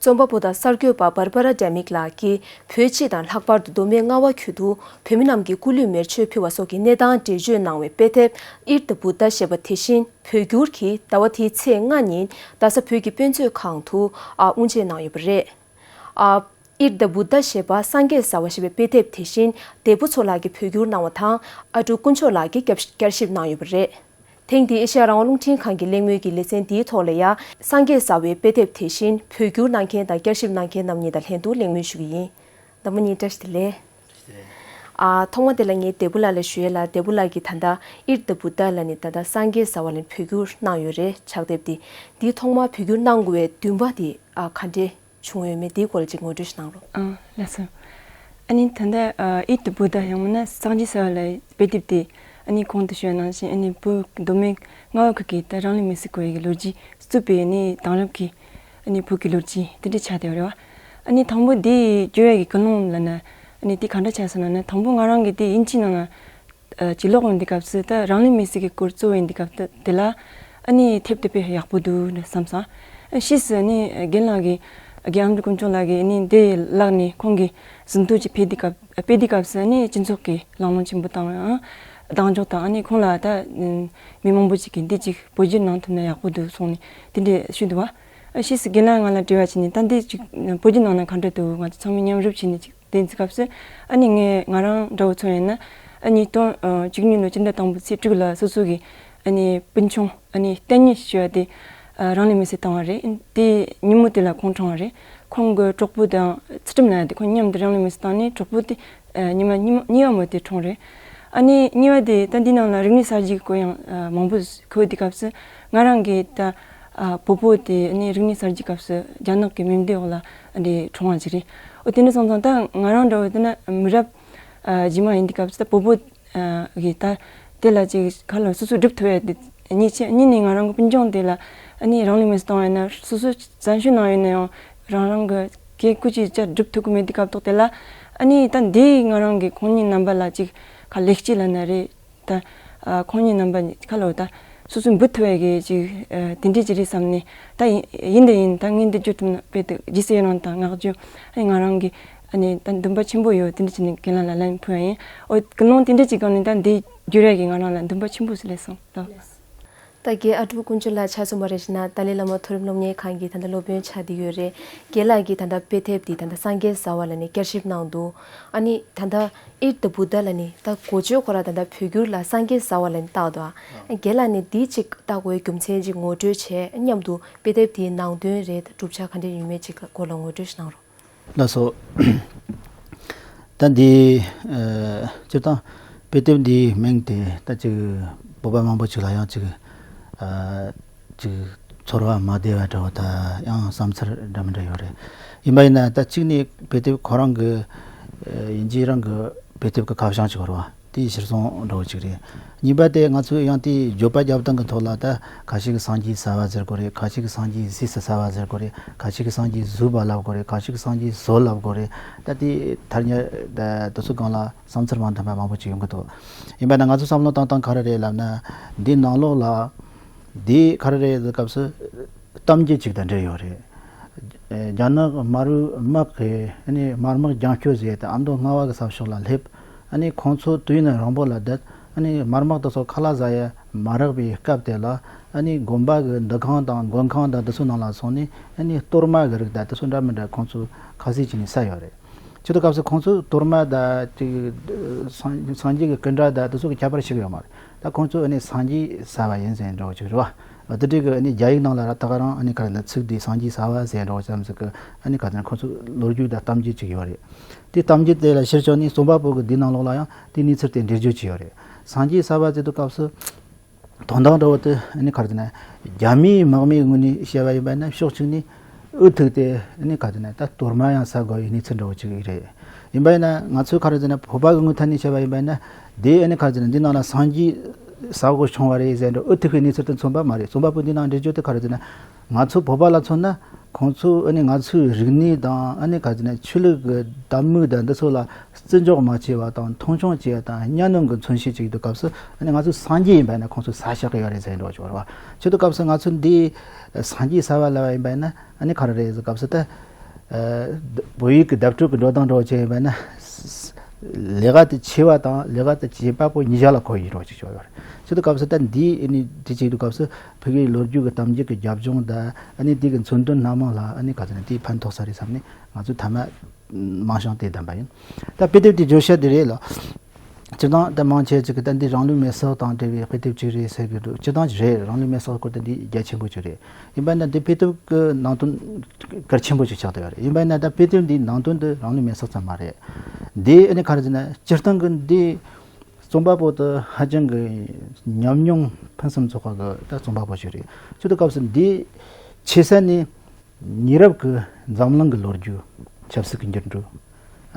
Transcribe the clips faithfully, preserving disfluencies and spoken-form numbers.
རྩོམ་པ་པོ་དང་གསར་འགོད་པ་Barbara Demick ལགས་ཀྱིས་བོད་སྤྱི་དང་ལྷག་པར་དུ་མདོ་སྨད་རྔ་བ་ཁུལ་དུ་བོད་མི་རྣམས་ཀྱི་སྐུ་ལུས་མེར་མཆོད་ཕུལ་བ་སོགས་ཀྱི་གནས་སྟངས་འགྲེལ་བརྗོད་གནང་བའི་དཔེ་དེབ་Eat the Buddha ཞེས་པ་དེ་བཞིན་བོད་བསྒྱུར་གྱིས་ཟླ་བ་འདིའི་ཚེས་ལྔ་ཉིན་རྡ་ས་བོད་ཀྱི་དཔེ་མཛོད་ཁང་དུ་ཨ་དབུ་འབྱེད་གནང་ཡོད་པ་རེད། ཨ། Eat the Buddha ཞེས་པ་སངས་རྒྱས་ཟ་བ་ཞེས་པའི་དཔེ་དེབ་དེ་བཞིན་འདས་པོ་མཚོ་ལགས་ཀྱིས་བོད་བསྒྱུར་གནང་བ་དང་ཨ་ཀྲུག་དཀོན་མཆོག་ལགས་ཀྱིས་བསྐྱར་བསྐྱར་ཞིབ་གནང་ཡོད་པ་རེད། ཐེངས་འདིའི་ཨེ་ཤ་ཡ་རང་དབང་རླུང་འཕྲིན་ཁང་གི་གླེང་མོལ་གྱི་ལེ་ཚན་འདིའི་ཐོག་ལ་ཡང་སངས་རྒྱས་ཟ་བའི་དཔེ་དེབ་དེ་བཞིན་བོད་བསྒྱུར་གནང་མཁན་དང་བསྐྱར་ཞིབ་གནང་མཁན་རྣམ་གཉིས་དང་ལྷན་དུ་གླེང་མོལ་ཞུ་གི་ཡིན། རྣམ་པ་གཉིས་བཀྲ་ཤིས་བདེ་ལེགས། ཨ། ཐོག་མ་དེ་ལ་ངས་འདས་པོ་ལགས་ལ་ཞུ་ཡས་ལ། འདས་པོ་ལགས་ཀྱིས་ད་ལྟ་Eat the Buddha ལབ་ནས་ད་ལྟ་སངས་རྒྱས་ཟ་བ་ལབ་ནས་བོད་བསྒྱུར་གནང་ཡོད་རེད། ཕྱག་དེབ་འདི། འདི་ཐོག་མར་བོད་བསྒྱུར་གནང་དགོས་པའི་འདུན་པ་དེ་ཨ་ག་འདྲས་བྱུང་ཡོད་མེད་དེའི་སྐོར་ལ་ཅིག་ངོ་སྤྲོད་ཞིག་གནང་རོགས། ཨ། ལགས་སོ། ཨ་ནི་ད་ལྟ་ཨ་Eat the Buddha ཡང་མིན་ན་སངས་རྒྱས་ཟ་བ་ལབ་དཔེ་དེབ་དེ། ཨ་ནི་གོང་དུ་ཞུས་པ་ནང་བཞིན་ཨ་ནི་བོད་མདོ་སྨད་རྔ་བ་ཁུལ་གྱི་ད་རང་ལུས་མེར་སྲེག་གོ་ཡས་ཀྱི་ལོ་རྒྱུས་རྩོད་པའི་ཨ་ནི་དེང་རབས་ཀྱི་ཨ་ནི་བོད་ཀྱི་ལོ་རྒྱུས་དེ་འདྲ་ཆགས་བསྡད་ཡོད་རེད་བ། ཨ་ནི་དང་པོ་འདི་བསྒྱུར་ཡས་ཀྱི་ཀུན་སློང་ལབ་ན་ཨ་ནི་དེ་ག་འདྲ་ཆགས་སོང་ལབ་ན། དང་པོ་ང་རང་གིས་དེ་དབྱིན་ཇིའི་ནང་ལ་ཨ་ཅིག་ཀློག་ཡོང་དུས་སྐབས་སུ། ད་རང་ལུས་མེར་སྲེག་གི་སྐོར་རྩོད་ཡོང་དུས་སྐབས་དེ་ལ་ཨ་ནི་དེབ་དེ་དཔེ་ཡག་པོ་འདུག་ནས་བསམ་སོང་། ཨ་ཕྱིས་སུ་ཨ་ནི་རྒན་ལགས་ཀྱིས། རྒན་ཨ་མདོ་དཀོན་མཆོག་ལགས་ཀྱིས་ཨ་ནི་དེ་བཀླགས་ནས་ཁོང་གིས་ཟིན་ཐོ་ཅིག་ཕུལ་དུས་སྐབས། ཕུལ་དུས་སྐབས་སུ་ཨ་ནི་སྤྱི་ཚོགས་ཀྱི་གླེང་སློང་ཆེན་པོ་བཏང་བའང་གདེང་འཇོག་དང་། ཨ་ནི་ཁོང་ལ་ད་མི་མང་པོ་ཅིག་གིས་འདི་ཅིག་བོད་བསྒྱུར་གནང་ཐུབ་ན་ཡག་པོ་འདུག་གསུངས་ནས་དེ་འདྲས་ཞུས་འདུག་བ། ཨ་ཕྱིས་སུ་རྒན་ལགས་ང་ལ་འབྲེལ་བ་བྱས་ནས། ད་འདི་ཅིག་བོད་བསྒྱུར་གནང་ན་ག་འདྲ་འདུག་ང་ཚོ་ཚང་མས་མཉམ་རུབ་བྱས་ནས་ཅིག་བསྟན་དུས་སྐབས་སུ། ཨ་ནི་ངས་ང་རང་འདྲ་བོ་མཚོན་ཡིན་ན། ཨ་ཉིས་སྟོང་བཅུ་གཉིས་ལོའི་སྤྱི་ཟླ་དང་པོའི་ཚེས་དྲུག་ལ་སོ་སོ་གི་ཨ་ནི་སྤུན་ཆུང་ཨ་ནི་བསྟན་ཉི་ཞུ་བ་དེ་ཨ་རང་ལུས་མེར་སྲེག་བཏང་བ་རེད། དེ་ཉིན་མོ་དེ་ལ་ཁོང་གྲོངས་པ་རེད། ཁོང་གི་གྲོགས་པོ་དང་ཚུལ་ཁྲིམས་ལབ་ཡ་དེ། ཁོང་མཉམ་དུ་རང་ལུས་མེར་སྲེག་བཏང་ནས་གྲོགས་པོ་དེ་ཨ་ཉི་མ་གཉིས་པ་མོ་དེ་གྲོངས་རེད། ཨ་ནི་གཉིས་པ་དེ་ད་འདི་ནང་ལ་རིག་གནས་གསར་བརྗེ་གི་སྐོར་ཡང་ཨ་མང་པོ་གོ་དུས་སྐབས་སུ། ང་རང་གིས་ད་ཨ་བོད་པོ་དེ་ཨ་ནི་རིག་གནས་གསར་བརྗེ་སྐབས་སུ་རྒྱ་ནག་གི་མེ་མདའི་འོག་ལ་ཨ་ནི་གྲོངས་པ་ཅིག་རེད། འོ་དེ་འདྲ་སོང་ཙང་ད་ང་རང་འདྲ་བོ་དེ་ན་མི་རབས་ཨ་རྗེས་མ་ཡིན་དུས་སྐབས་སུ་ད་བོད་པོ་ཨ་གི་ད་དེ་ལ་ཅིག་ག་ལ་སོ་སོ་སྒྲུབ་ཐུབ་ཡ་དེ་ཉིད་ཆེ། གཉིས་ནས་ང་རང་གི་སྤུན་ཆུང་དེ་ལ་ཨ་ནི་རང་ལུས་མེར་སྲེག་བཏང་བ་ཡིན་ན། སོ་སོ་བཙན་བྱོལ་ནང་ཡིན་ན་ཡང་རང་རང་གི་གི་སྐུ་ཅིག་ཅར་སྒྲུབ་ཐུབ་ཀྱི་མེད་དུས་སྐབས་ཐོག་དེ་ལ། ཨ་ནི་ད་འདི་ང་རང་གི་ཁོང་གཉིས་རྣམ་པ་ལ་ཅིག་ག་ལེགས་སྐྱེས་ལབ་ན་རེད། ད་ཨ་ཁོང་གཉིས་རྣམ་པ་ག་ལ་ད་སོ་སོ་འབུལ་ཐུབ་ཡ་གི་ཅིག་ཨ་དེ་འདྲས་ཅིག་རེད་བསམ་ནས། ད་ཡིན་ཡིན་དེ་ཡིན། ད་ངས་འདི་བསྒྱུར་ཐུབ་ན་དཔེ་དེ་རྗེས་སུ་ཡི་རང་དང་བསྔགས་བརྗོད། ཨ་ནི་ང་རང་གི་ཨ་ནི་ད་འདུན་པ་ཆེན་པོ་ཡོད། དེ་འདྲ་བྱས་ནས་རྒན་ལགས་ལ་ལན་ཕུལ་ཡ་ཡིན། འོ་ཀུན་སློང་དེ་འདྲ་ཅིག་སྒང་ནས་ད་འདི་བསྒྱུར་ཡ་གི་ང་རང་ལ་འདུན་པ་ཆེན་པོ་ཞིག་སླེབས་སོང་ལགས། ད་རྒན་ཨ་ཀྲུག་དཀོན་མཆོག་ལགས་ཆ་མཚོན་པ་རེ་བྱས་ན་ཏཱ་ལའི་བླ་མ་མཐོ་རིམ་སློབ་གཉེར་ཁང་གི་ད་ལྟ་སློབ་དཔོན་ཆགས་བསྡད་ཡོད་རེད། རྒན་ལགས་ཀྱིས་ད་ལྟ་དཔེ་དེབ་འདི་ད་ལྟ་སངས་རྒྱས་ཟ་བ་ལབ་ནས་བསྐྱར་ཞིབ་གནང་འདུག་ཨ་ནི་ད་ལྟ་Eat the Buddha ལབ་ནས་ད་འགོ་བརྗོད་ཁོ་རང་ད་ལྟ་བོད་བསྒྱུར་ལ་སངས་རྒྱས་ཟ་བ་ལབ་ནས་བཏགས་འདུག་ཨ་རྒན་ལགས་ནས་འདི་ཅིག་བཏགས་དགོས་རྒྱུ་མཚན་ཅིག་ངོ་སྤྲོད་བྱས། མཉམ་དུ་དཔེ་དེབ་འདིའི་ནང་དོན་རེད། གྲུབ་ཆ་ག་འདྲས་ཡོད་མེད་ཅིག་སྐོར་ལ་ངོ་སྤྲོད་ཞིག་གནང་རོགས། ལགས་སོ། ད་འདི་ཨ་སྤྱིར་བཏང་དཔེ་དེབ་འདིའི་མིང་དེ་ད་ཅིག་བོད་པ་མང་པོ་ཅིག་ལ་ཡང་ཅིག་ཨ་ཅིག་ཚོར་བ་མ་བདེ་བ་འདྲ་བོ་དང་ཡང་བསམ་ཚུལ་འདྲ་མི་འདྲ་ཡོད་རེད། ཡིན་པ་ཡིན་ན་ད་གཅིག་ནས་དཔེ་དེབ་ཁོ་རང་གི་ཨ་དབྱིན་ཇི་རང་གི་དཔེ་དེབ་ཀྱི་ཁ་བྱང་ཅིག་ཡོད་རེད་བ། དེའི་གཞིར་བཟུང་འདྲ་བོ་ཅིག་རེད། གཉིས་པ་དེ་ང་ཚོས་ཡང་དེའི་བརྗོད་པ་རྒྱབ་སྟངས་ཀྱི་ཐོག་ལ་ད་ཁ་ཅིག་གིས་སངས་རྒྱས་ཟ་བ་ཟེར་གོ་རེད། ཁ་ཅིག་གིས་སངས་རྒྱས་རྗེས་སུ་ཟ་བ་ཟེར་གོ་རེད། ཁ་ཅིག་གིས་སངས་རྒྱས་ཟོས་པ་ལབ་གོ་རེད། ཁ་ཅིག་གིས་སངས་རྒྱས་ཟོས་ལབ་གོ་རེད། ད་དེ་ཐ་སྙད་ད་དེ་ཚོ་སྒང་ལ་བསམ་ཚུལ་མ་མཐུན་པ་མང་པོ་ཅིག་ཡོང་གི་འདུག་ཡིན་པ་ན་ང་ཚོ་བསམ་བློ་བཏང་སྟངས་ག་རེ་རེད་ལབ་ན། འདི་ནང་ལོགས་ལ་འདི་ག་རེ་རེད་ཟེར་སྐབས་སུ་གཏམ་རྒྱུད་ཅིག་དང་འབྲེལ་ཡོད་རེད། རྒྱ་ནག་དམར་པོའི་དམག་གིས་ཨ་ནི་དམར་དམག་རྒྱང་སྐྱོད་བྱས་ཏེ་ཨ་མདོ་རྔ་བ་གི་ས་ཕྱོགས་ལ་སླེབས། ཨ་ནི་ཁོང་ཚོ་དུས་ཡུན་རིང་པོ་ལ་བསྡད། ཨ་ནི་དམར་དམག་དེ་ཚོ་ཁ་ལག་ཟ་ཡ་མ་རག་པའི་སྐབས་དེ་ལ། ཨ་ནི་དགོན་པ་གི་འདུ་ཁང་དང་མགོན་ཁང་དང་དེ་ཚོའི་ནང་ལ་སོང་ནས། ཨ་ནི་གཏོར་མ་གི་རིགས་དང་དེ་ཚོ་འདྲ་མི་འདྲ་ཁོང་ཚོས་ཁ་ཟས་བྱས་ནས་ཟ་ཡོད་རེད། ཆེད་དུ་སྐབས་སུ་ཁོང་ཚོས་གཏོར་མ་དང་ཅིག་སངས་སངས་རྒྱས་ཀྱི་སྐུ་འདྲ་དང་དེ་ཚོ་གི་ཁྱད་པར་ཞིག་ཡོད་མ་རེད། ད་ཁོང་ཚོས་ཨ་ནི་སངས་རྒྱས་ཟ་བ་ཡིན་ཟེར་འདྲ་བོ་ཅིག་རེད་བ། དེ་འདྲའི་གི་ཨ་ནི་རྒྱ་ཡིག་ནང་ལ་ར་ད་ག་རང་ཨ་ནི་ག་རེ་ལ་ཚིག་འདི་སངས་རྒྱས་ཟ་བ་ཟེར་འདྲ་བོ་ཙམ་ཟིག་གི་ཨ་ནི་ག་ཚོད་ཁོང་ཚོའི་ལོ་རྒྱུས་དང་གཏམ་རྒྱུད་ཅིག་ཡོད་རེད། དེ་གཏམ་རྒྱུད་དེ་ལ་གཞིར་བཅོལ་ནས་རྩོམ་པ་པོ་གི་འདི་ནང་ལོགས་ལ་ཡང་དེའི་གནས་ཚུལ་དེ་འགྲེལ་བརྗོད་ཅིག་ཡོད་རེད། སངས་རྒྱས་ཟ་བ་ཟེར་དུས་སྐབས་སུ། དོན་དག་འདྲ་བོ་དེ་ཨ་ནི་ག་རེ་ཟེར་ན། རྒྱ་མིའི་དམག་མིའི་ངོས་ནས་བཤད་པ་ཡིན་པ་ན་ཕྱོགས་གཅིག་ནས་འུ་ཐུག་སྟེ། ཨ་ནི་ག་རེ་ཟེར་ན་ད་གཏོར་མ་ཡང་ཟ་དགོས་པའི་གནས་ཚུལ་འདྲ་བོ་ཅིག་རེད། ཡིན་པ་ཡིན་ན་ང་ཚོས་ག་རེ་ཟེར་ན་བོད་པ་གི་ངོས་ཐད་ནས་བཤད་པ་ཡིན་པ་ན། དེ་ཨ་ནི་ག་རེ་ཟེར་ན་འདི་ནང་ལ་སངས་རྒྱས་ཟ་དགོས་བྱུང་བ་རེད་ཟེར་འདྲ་འུ་ཐུག་པའི་གནས་ཚུལ་དེ་མཚོན་པ་མ་རེད། རྩོམ་པ་པོ་འདི་ནང་འགྲེལ་བརྗོད་དེ་ག་རེ་ཟེར་ན། ང་ཚོ་བོད་པ་ལ་མཚོན་ན། ཁོང་ཚོས་ཨ་ནི་ང་ཚོའི་རིག་གནས་དང་ཨ་ནི་ག་རེ་ཟེར་ན་ཆོས་ལུགས་ཀྱི་གདམས་ངོས་དང་འདི་ཚོ་ལ་བརྩི་འཇོག་མ་བྱས་པ་དང་མཐོང་ཆུང་བྱས་པ་དང་གཉའ་གནོན་གྱི་མཚོན་བྱེད་ཅིག་ཡིན་དུས་སྐབས་སུ། ཨ་ནི་ང་ཚོས་སངས་རྒྱས་ཡིན་པ་ཡིན་ན་ཁོང་ཚོས་ཟ་བཞག་གི་ཡོད་རེད་ཟེར་འགྲོ་ཆོག་རེད་བ། ཆེད་དུ་སྐབས་སུ་ང་ཚོས་འདི་སངས་རྒྱས་ཟ་བ་ལབ་པ་ཡིན་པ་ཡིན་ན་ཨ་ནི་ག་རེ་རེད་ཟེར་སྐབས་སུ་ད། ཨ་བོད་ཡིག་གི་བརྡ་སྤྲོད་ཀྱི་འགྲོ་སྟངས་འདྲ་བོ་བྱས་ཡིན་པ་ན། ལས་ཀ་དེ་ཆེ་བ་དང་ལས་ཀ་དེ་བྱེད་པ་པོ་གཉིས་ཆ་ལ་གོ་ཡི་འདྲ་བོ་ཅིག་ཆགས་ཡོད་རེད། ཆེད་དུ་སྐབས་སུ་ད་འདིའི་ཨ་ནི་དེ་བྱེད་དུས་སྐབས་སུ་ཕ་གིའི་ལོ་རྒྱུས་ཀྱི་གཏམ་རྒྱུད་ཀྱི་རྒྱབ་ལྗོངས་དང་ཨ་ནི་དེ་གི་མཚོན་དོན་སྣ་མང་ལ་ཨ་ནི་ག་ཚོད་ན་དེ་ཕན་ཐོགས་ས་རེད་བསམ་ནས་ང་ཚོས་མཐའ་མ་མང་ཤང་དེ་བདམས་པ་ཡིན། ད་དཔེ་དེབ་དེ་བརྗོད་བྱ་དེ་རེད་ལ། སྤྱིར་བཏང་ད་མང་ཆེ་ཅིག་གིས་ད་འདི་རང་ལུས་མེར་སྲེག་དང་འབྲེལ་བའི་དཔེ་དེབ་ཅིག་རེད་ཟེར་གི་འདུག་སྤྱིར་བཏང་རེད། རང་ལུས་མེར་སྲེག་སྐོར་དེ་འདི་རྒྱ་ཆེན་པོ་ཅིག་རེད། ཡིན་པ་ན་འདི་དཔེ་དེབ་ཀྱི་ནང་དོན་གལ་ཆེན་པོ་ཅིག་ཆགས་བསྡད་ཡོད་རེད། ཡིན་པ་ན་ད་དཔེ་དེབ་འདིའི་ནང་དོན་དེ་རང་ལུས་མེར་སྲེག་ཙམ་མ་རེད། འདི་ཨ་ནི་ག་རེ་ཟེར་ན་སྤྱིར་བཏང་གི་འདི་རྩོམ་པ་པོ་དེ་ཧ་ཅང་གི་ཉམས་མྱོང་ཕུན་སུམ་ཚོགས་པ་གི་ད་རྩོམ་པ་པོ་ཞིག་རེད། ཆེད་དུ་སྐབས་སུ་འདི་ཆེ་ས་ནས་ཉེ་རབས་ཀྱི་འཛམ་གླིང་གི་ལོ་རྒྱུས། ཆབ་སྲིད་ཀྱི་འགྱུར་འགྲོས།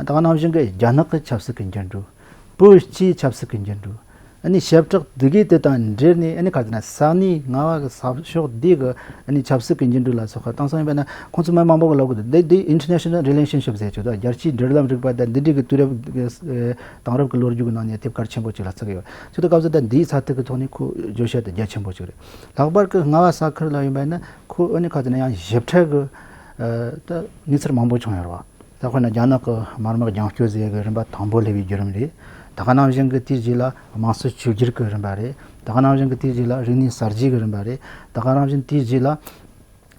ད་ག་ནང་བཞིན་གྱི་རྒྱ་ནག་གི་ཆབ་སྲིད་ཀྱི་འགྱུར་འགྲོས། བོད་སྤྱིའི་ཆབ་སྲིད་ཀྱི་འགྱུར་འགྲོས། ཨ་ནི་ཞབས་ཁྲག་དེ་གའི་དེ་དང་འབྲེལ་ནས་ཨ་ནི་ག་ཟེར་ན་ས་གནས་ང་བ་གི་ས་ཕྱོགས་འདི་གི་ཨ་ནི་ཆབ་སྲིད་ཀྱི་འགྱུར་འགྲོས་ལ་སོགས་པ། དེང་སང་ཡིན་པ་ན་ཁོང་ཚོ་མི་མང་པོ་གི་ལབ་གི་འདུག་འདི་འདི་international relationship ཟེར་ཆོག་ད་རྒྱལ་སྤྱིའི་འབྲེལ་ལམ་རིག་པ་དང་འདི་འདྲའི་གི་དུས་རབས་ཀྱི་དེང་རབས་ཀྱི་ལོ་རྒྱུས་ཀྱི་ནང་ནས་དེབ་གལ་ཆེན་པོ་ཅིག་ལ་བརྩི་གི་ཡོད། ཆེད་དུ་སྐབས་སུ་ད་འདིའི་ས་ཐིག་གི་ཐོག་ནས་ཁོ་བརྗོད་བྱ་དེ་རྒྱ་ཆེན་པོ་ཅིག་རེད། ལྷག་པར་གྱི་རྔ་བ་ས་ཁུལ་ལ་ཡིན་པ་ན་ཁོ་ཨ་ནི་ག་ཟེར་ན་ཡང་ཞིབ་ཕྲ་གི་ཨ་ད་གནས་ཚུལ་མང་པོ་བྱུང་ཡོད་རེད་བ། ད་དཔེར་ན་རྒྱ་ནག་གི་དམར་དམག་རྒྱང་སྐྱོད་ཟེར་ཡ་གི་རིམ་པ་དང་པོ་སླེབས་པའི་བརྒྱུད་རིམ་རེད། ད་ག་ནང་བཞིན་གྱི་དེའི་རྗེས་ལ་དམངས་གཙོའི་བཅོས་བསྒྱུར་གྱི་རིམ་པ་རེད། ད་ག་ནང་བཞིན་གྱི་དེའི་རྗེས་ལ་རིག་གནས་གསར་བརྗེ་གི་རིམ་པ་རེད། ད་ག་ནང་བཞིན་དེའི་རྗེས་ལ་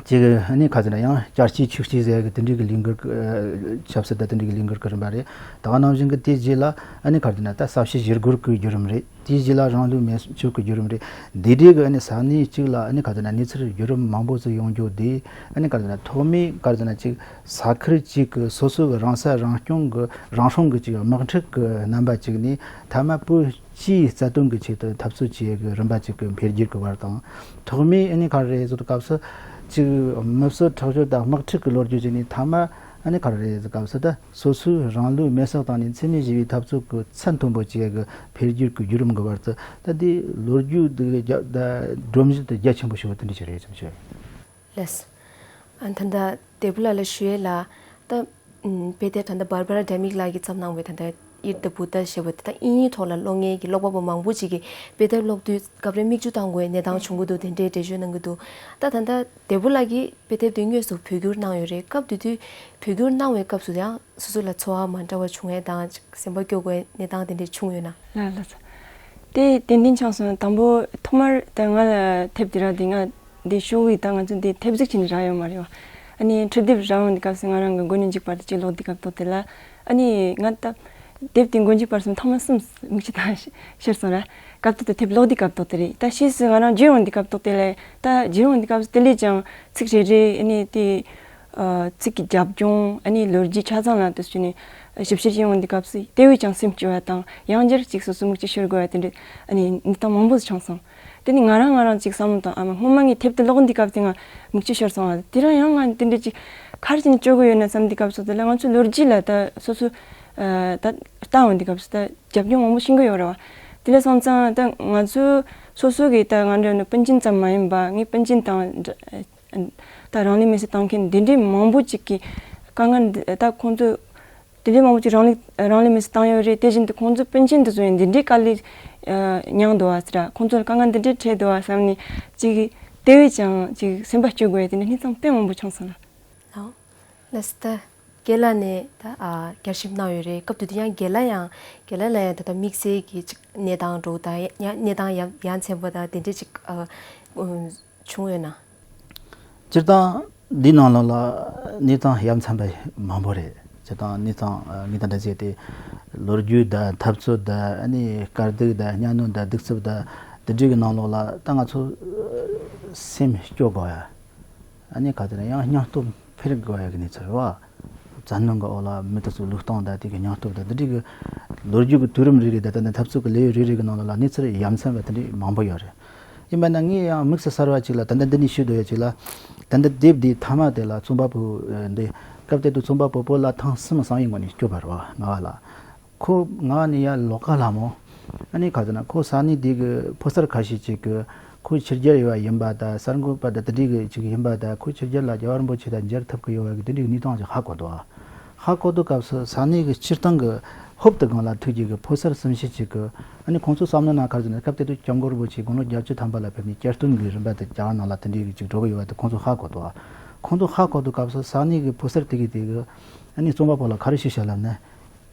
ཅིག་ཨ་ནི་ག་ཟེར་ན་ཡང་བསྐྱར་སྐྱེས་ཆིག་སྐྱེས་ཟེར་ཡ་གི་དེ་འདྲའི་གི་ལས་འགུལ་གྱི་ཆབ་སྲིད་དང་དེ་འདྲའི་གི་ལས་འགུལ་གྱི་རིམ་པ་རེད། ད་ག་ནང་བཞིན་གྱི་དེའི་རྗེས་ལ་ཨ་ནི་ག་ཟེར་ན་ད་ས་བྱི་ཞི་རྒོལ་གྱི་བརྒྱུད་རིམ་རེད། དེའི་རྗེས་ལ་རང་ལུས་མེར་སྲེག་གི་བརྒྱུད་རིམ་རེད། འདི་འདྲའི་གི་ཨ་ནི་ས་གནས་གཅིག་ལ་ཨ་ནི་ག་ཟེར་ན་གནས་ཚུལ་བརྒྱུད་རིམ་མང་པོ་ཟིག་ཡོང་རྒྱུ་དེ་ཨ་ནི་ག་ཟེར་ན་ཐོག་མའི་ག་ཟེར་ན་ཅིག་ས་ཁུལ་གཅིག་གི་སོ་སོ་གི་རང་ས་རང་སྐྱོང་གི་རང་སྲུང་གི་ཅིག་དམག་འཁྲུག་གི་རྣམ་པ་ཅིག་ནས་མཐའ་མ་བོད་སྤྱིའི་རྩ་དོན་གྱི་ཆེད་དུ་འཐབ་རྩོད་བྱེད་ཡས་ཀྱི་རིམ་པ་ཅིག་གི་འཕེལ་འགྱུར་གྱི་བར་དང་། ཐོག་མའི་ཨ་ནི་ག་རེ་ཟེར་དུས་སྐབས་སུ་ཅིག་མི་གསོད་ཁྲག་སྦྱོར་དང་དམག་འཁྲུག་གི་ལོ་རྒྱུས་ཅིག་ནས་མཐའ་མ་ཨ་ནི་ག་རེ་ཟེར་སྐབས་སུ་ད་སོ་སོའི་རང་ལུས་མེར་སྲེག་བཏང་ནས་འཚེ་མེད་ཞི་བའི་འཐབ་རྩོད་ཀྱི་ཚད་མཐོན་པོ་བྱེད་ཡས་ཀྱི་འཕེལ་འགྱུར་གྱི་བརྒྱུད་རིམ་གྱི་བར་དུ་ད་འདི་ལོ་རྒྱུས་འདི་གི་རྒྱ་ད་སྒྲོམ་གཞི་དེ་རྒྱ་ཆེན་པོ་ཞིག་འོ་དེ་འདྲ་ཅིག་རེད་བསམ་ཞུ། ལགས། ཨ་ད་ལྟ་དེ་བུ་ལགས་ལ་ཞུ་ཡས་ལ། ད་ཨམ་དཔེ་དེབ་ད་ལྟ་Barbara Demick ལགས་ཀྱིས་བརྩམས་གནང་བའི་ད་ལྟ་Eat the Buddha ཞེས་པ་དེ་ད་དབྱིན་ཡིག་ཐོག་ལ་ཀློག་མཁན་གྱི་ཀློག་པ་པོ་མང་པོ་ཅིག་གིས་དཔེ་དེབ་ཀློག་དུས་སྐབས་རེ་མིག་ཆུ་བཏང་དགོས་པའི་གནས་སྟངས་བྱུང་གི་འདུག་དེ་འདྲའི་འགྲེལ་བརྗོད་གནང་གི་འདུག་ད་ད་ལྟ་དེ་བུ་ལགས་ཀྱིས་དཔེ་དེབ་དེ་དངོས་སུ་བོད་བསྒྱུར་གནང་ཡོད་རེད། སྐབས་དེ་དུས་བོད་བསྒྱུར་གནང་བའི་སྐབས་སུ་ཡང་སོ་སོ་ལ་ཚོར་བ་མ་འདྲ་བ་བྱུང་ཡས་དང་ཅིག་སེམས་པ་སྐྱོ་དགོས་པའི་གནས་སྟངས་དེ་འདྲ་བྱུང་ཡོད་ན། ལགས་ལགས་སོ། དེ་ཏན་ཏན་ཆགས་སོང་། དང་པོ་ཐོག་མར་ད་ང་ལ་དེབ་དེ་རག་དེ་ང་འདི་ཤོག་བུའི་ད་ང་ཚོ་འདི་དེབ་གཟིགས་བྱས་ནས་རག་ཡོད་མ་རེད་བ། ཨ་ནི་འཕྲུལ་དེབ་རག་ཡོང་དུས་སྐབས་སུ་ང་རང་གི་མགོ་ནས་མཇུག་བར་དུ་ཅིག་ཀློག་དུས་སྐབས་ཐོག་དེ་ལ་ཨ་ནི་ང་ད་དེབ་དེ་མགོ་མཇུག་བར་གསུམ་ཐེངས་མ་གསུམ་མིག་ཆུ་ད་ཤར་སོང་ར། སྐབས་ཐོག་ཏུ་དེབ་ཀློག་དུས་སྐབས་ཐོག་དེ་རེད། ད་ཕྱིས་སུ་ང་རང་བརྒྱུད་ཡོང་དུས་སྐབས་ཐོག་དེ་ལ་ད་བརྒྱུད་ཡོང་དུས་སྐབས་སུ་དེ་ལས་ཀྱང་ཚིག་རེ་རེ་ཨ་ནི་དེ་ཨ་ཚིག་གི་རྒྱབ་ལྗོངས་ཨ་ནི་ལོ་རྒྱུས་ཆ་ཚང་ལ་དེ་བྱས་ནས་ཞིབ་བཤེར་བྱེད་ཡོང་དུས་སྐབས་སུ་དེ་བས་ཀྱང་སེམས་སྐྱོ་བ་དང་ཡང་བསྐྱར་ཅིག་སོ་སོ་མིག་ཆུ་ཤོར་དགོས་པ་དེ་འདྲ་ཨ་ནི་གནས་སྟངས་མང་པོ་ཞིག་བྱུང་སོང་། དེ་ནི་ང་རང་ང་རང་ཅིག་བསམ་བློ་བཏང་ཨ་མ་སྔོན་མ་ངས་དེབ་དེ་ཀློག་དུས་སྐབས་དེ་ང་མིག་ཆུ་ཤོར་སོང་བ་དེ་རང་ཡང་ང་དེ་འདྲ་ཅིག་ག་རེ་བྱས་ནས་སྐྱོ་གི་ཡོད་ན་བསམ་དུས་སྐབས་སུ་དེ་ལ་ང་ཚོ་ལོ་རྒྱུས་ལ་ད་སོ་སོ་ད་ལྟ་འོང་དུས་སྐབས་སུ་ད་རྒྱབ་ལྗོངས་མང་པོ་ཤེས་ཀྱི་ཡོད་རེད་བ། དེ་ལ་སོང་ཙང་ད་ང་ཚོ་སོ་སོ་གི་ད་ང་འདྲ་ནི་སྤུན་མཆེད་ཙམ་མ་ཡིན་པ་ངའི་སྤུན་མཆེད་དང་འདྲ་ད་རང་ལུས་མེར་སྲེག་བཏང་མཁན་འདི་འདྲའི་མང་པོ་ཅིག་གིས་དཀའ་ངལ་འདི་ད་ཁོང་ཚོ་དེ་འདྲའི་མང་པོ་ཅིག་རང་ལུས་རང་ལུས་མེར་སྲེག་བཏང་ཡོད་རེད། དེ་བཞིན་དུ་ཁོང་ཚོ་སྤུན་མཆེད་འདི་ཚོ་ཡང་འདི་འདྲའི་དཀའ་ལས་མྱངས་འདུག་བ་ཟེར་ཁོང་ཚོ་ལ་དཀའ་ངལ་འདི་འདྲའི་འཕྲད་འདུག་བ་བསམ་ནས་ཅིག་དེ་བས་ཀྱང་ཅིག་སེམས་པ་སྐྱོ་དགོས་ཡ་དེ་འདྲ་གནས་སྟངས་དཔེ་མང་པོ་བྱུང་སོང་ལ། ལགས་ལགས་སོ། ད་རྒན་ལགས་ནས་ད་ཨ་བསྐྱར་ཞིབ་གནང་ཡོད་རེད། སྐབས་དེ་དུས་ཡང་རྒན་ལགས་ཡང་རྒན་ལགས་ལ་ཡང་ད་ལྟ་དམིགས་བསལ་གྱི་ཅིག་གནས་སྟངས་འགྲོ་དང་ཡང་གནས་སྟངས་ཡ་ཡ་མཚན་པ་དང་དེ་འདྲས་ཅིག་ཨ་བྱུང་ཡོད་ན། སྤྱིར་བཏང་འདིའི་ནང་ལོགས་ལ་གནས་སྟངས་ཡ་མཚན་པ་མང་པོ་རེད། སྤྱིར་བཏང་གནས་སྟངས་ཨ་ངས་ད་ལྟ་བཤད་དེ་ལོ་རྒྱུས་དང་འཐབ་རྩོད་དང་ཨ་ནི་དཀའ་སྡུག་དང་གཉའ་གནོན་དང་གདུག་རྩུབ་དང་དེ་འདྲས་ཀྱི་ནང་ལོགས་ལ་ད་ང་ཚོ་སེམས་སྐྱོ་དགོས་ཡ། ཨ་ནི་ག་དེ་ན་ཡང་སྙིང་སྟོབས་འཕེལ་དགོས་ཡ་གི་གནས་ཚུལ་རེད་བ། བཙན་གནོན་གྱི་འོག་ལ་མི་དེ་ཚོ་བློས་གཏོང་དང་དེ་གི་སྙིང་སྟོབས་དང་དེ་འདྲའི་གི་ལོ་རྒྱུས་ཀྱི་དུས་རིམ་རེ་རེ་དང་ད་ལྟ་འཐབ་རྩོད་ཀྱི་ལེའུ་རེ་རེ་གི་ནང་ལ་ལ་གནས་ཚུལ་ཡ་མཚན་པ་དེ་འདྲའི་མང་པོ་ཡོད་རེད། ཡིན་པ་ན་ངས་ཡང་དམིགས་སུ་བསལ་བ་ཅིག་ལ་ད་ལྟ་འདི་ནས་ཞུ་འདོད་ཡ་ཅིག་ལ། ད་ལྟ་དེབ་འདིའི་མཐའ་མ་དེ་ལ་རྩོམ་པ་པོ་འདི་སྐབས་དེ་དུས་རྩོམ་པ་པོ་བོད་ལ་ཐེངས་གསུམ་བསམ་ཡས་ངོས་ནས་སྐྱོད་པ་རེད་བ། རྔ་བ་ལ། ཁོ་རྔ་བ་ནས་ཡར་ལོག་ཀ་ལྷ་མོ། ཨ་ནི་ག་ཟེར་ན་ཁོ་ས་གནས་དེ་གི་ཕོ་གསར་ཁ་ཤས་ཅིག་གི་ཁོ་ཕྱི་རྒྱལ་ཡོད་པ་ཡིན་པ་དང་གསར་འགོད་པ་དང་དེ་འདྲའི་གི་ཅིག་ཡིན་པ་དང་ཁོ་ཕྱི་རྒྱལ་ལ་རྒྱལ་བ་རིན་པོ་ཆེ་དང་མཇལ་ཐུབ་ཀྱི་ཡོད་པ་གི་དེ་འདྲའི་གི་གནས་སྟངས་ཅིག་ཧ་གོ་འདུག་ཧ་གོ་དུས་སྐབས་སུ་ས་གནས་ཀྱི་སྤྱིར་བཏང་གི་ཧོབ་ཏེ་སྒང་ལ་ཐུག་རྒྱུ་གི་ཕོ་གསར་གསུམ་བཞི་ཅིག་གི་ཨ་ནི་ཁོང་ཚོའི་བསམ་བློ་ནང་ག་རེ་ཟེར་ན་སྐབས་དེ་དུས་སྐྱབས་མགོན་རིན་པོ་ཆེ་དགུང་ལོ་བརྒྱད་ཅུ་ཐམ་པ་ལ་ཕེབས་ནས་བསྐྱར་སྟོན་གྱི་རིམ་པ་དེ་རྒྱ་གར་ནང་ལ་དེ་འདྲའི་གི་ཅིག་འགྲོ་གི་ཡོད་པ་དེ་ཁོང་ཚོ་ཧ་གོ་འདུག་ཁོང་ཚོ་ཧ་གོ་དུས་སྐབས་སུ་ས་གནས་ཀྱི་ཕོ་གསར་དེ་གིས་དེ་གི་ཨ་ནི་རྩོམ་པ་པོ་ལ་ག་རེ་ཞུས་བཞག་ལབ་ན།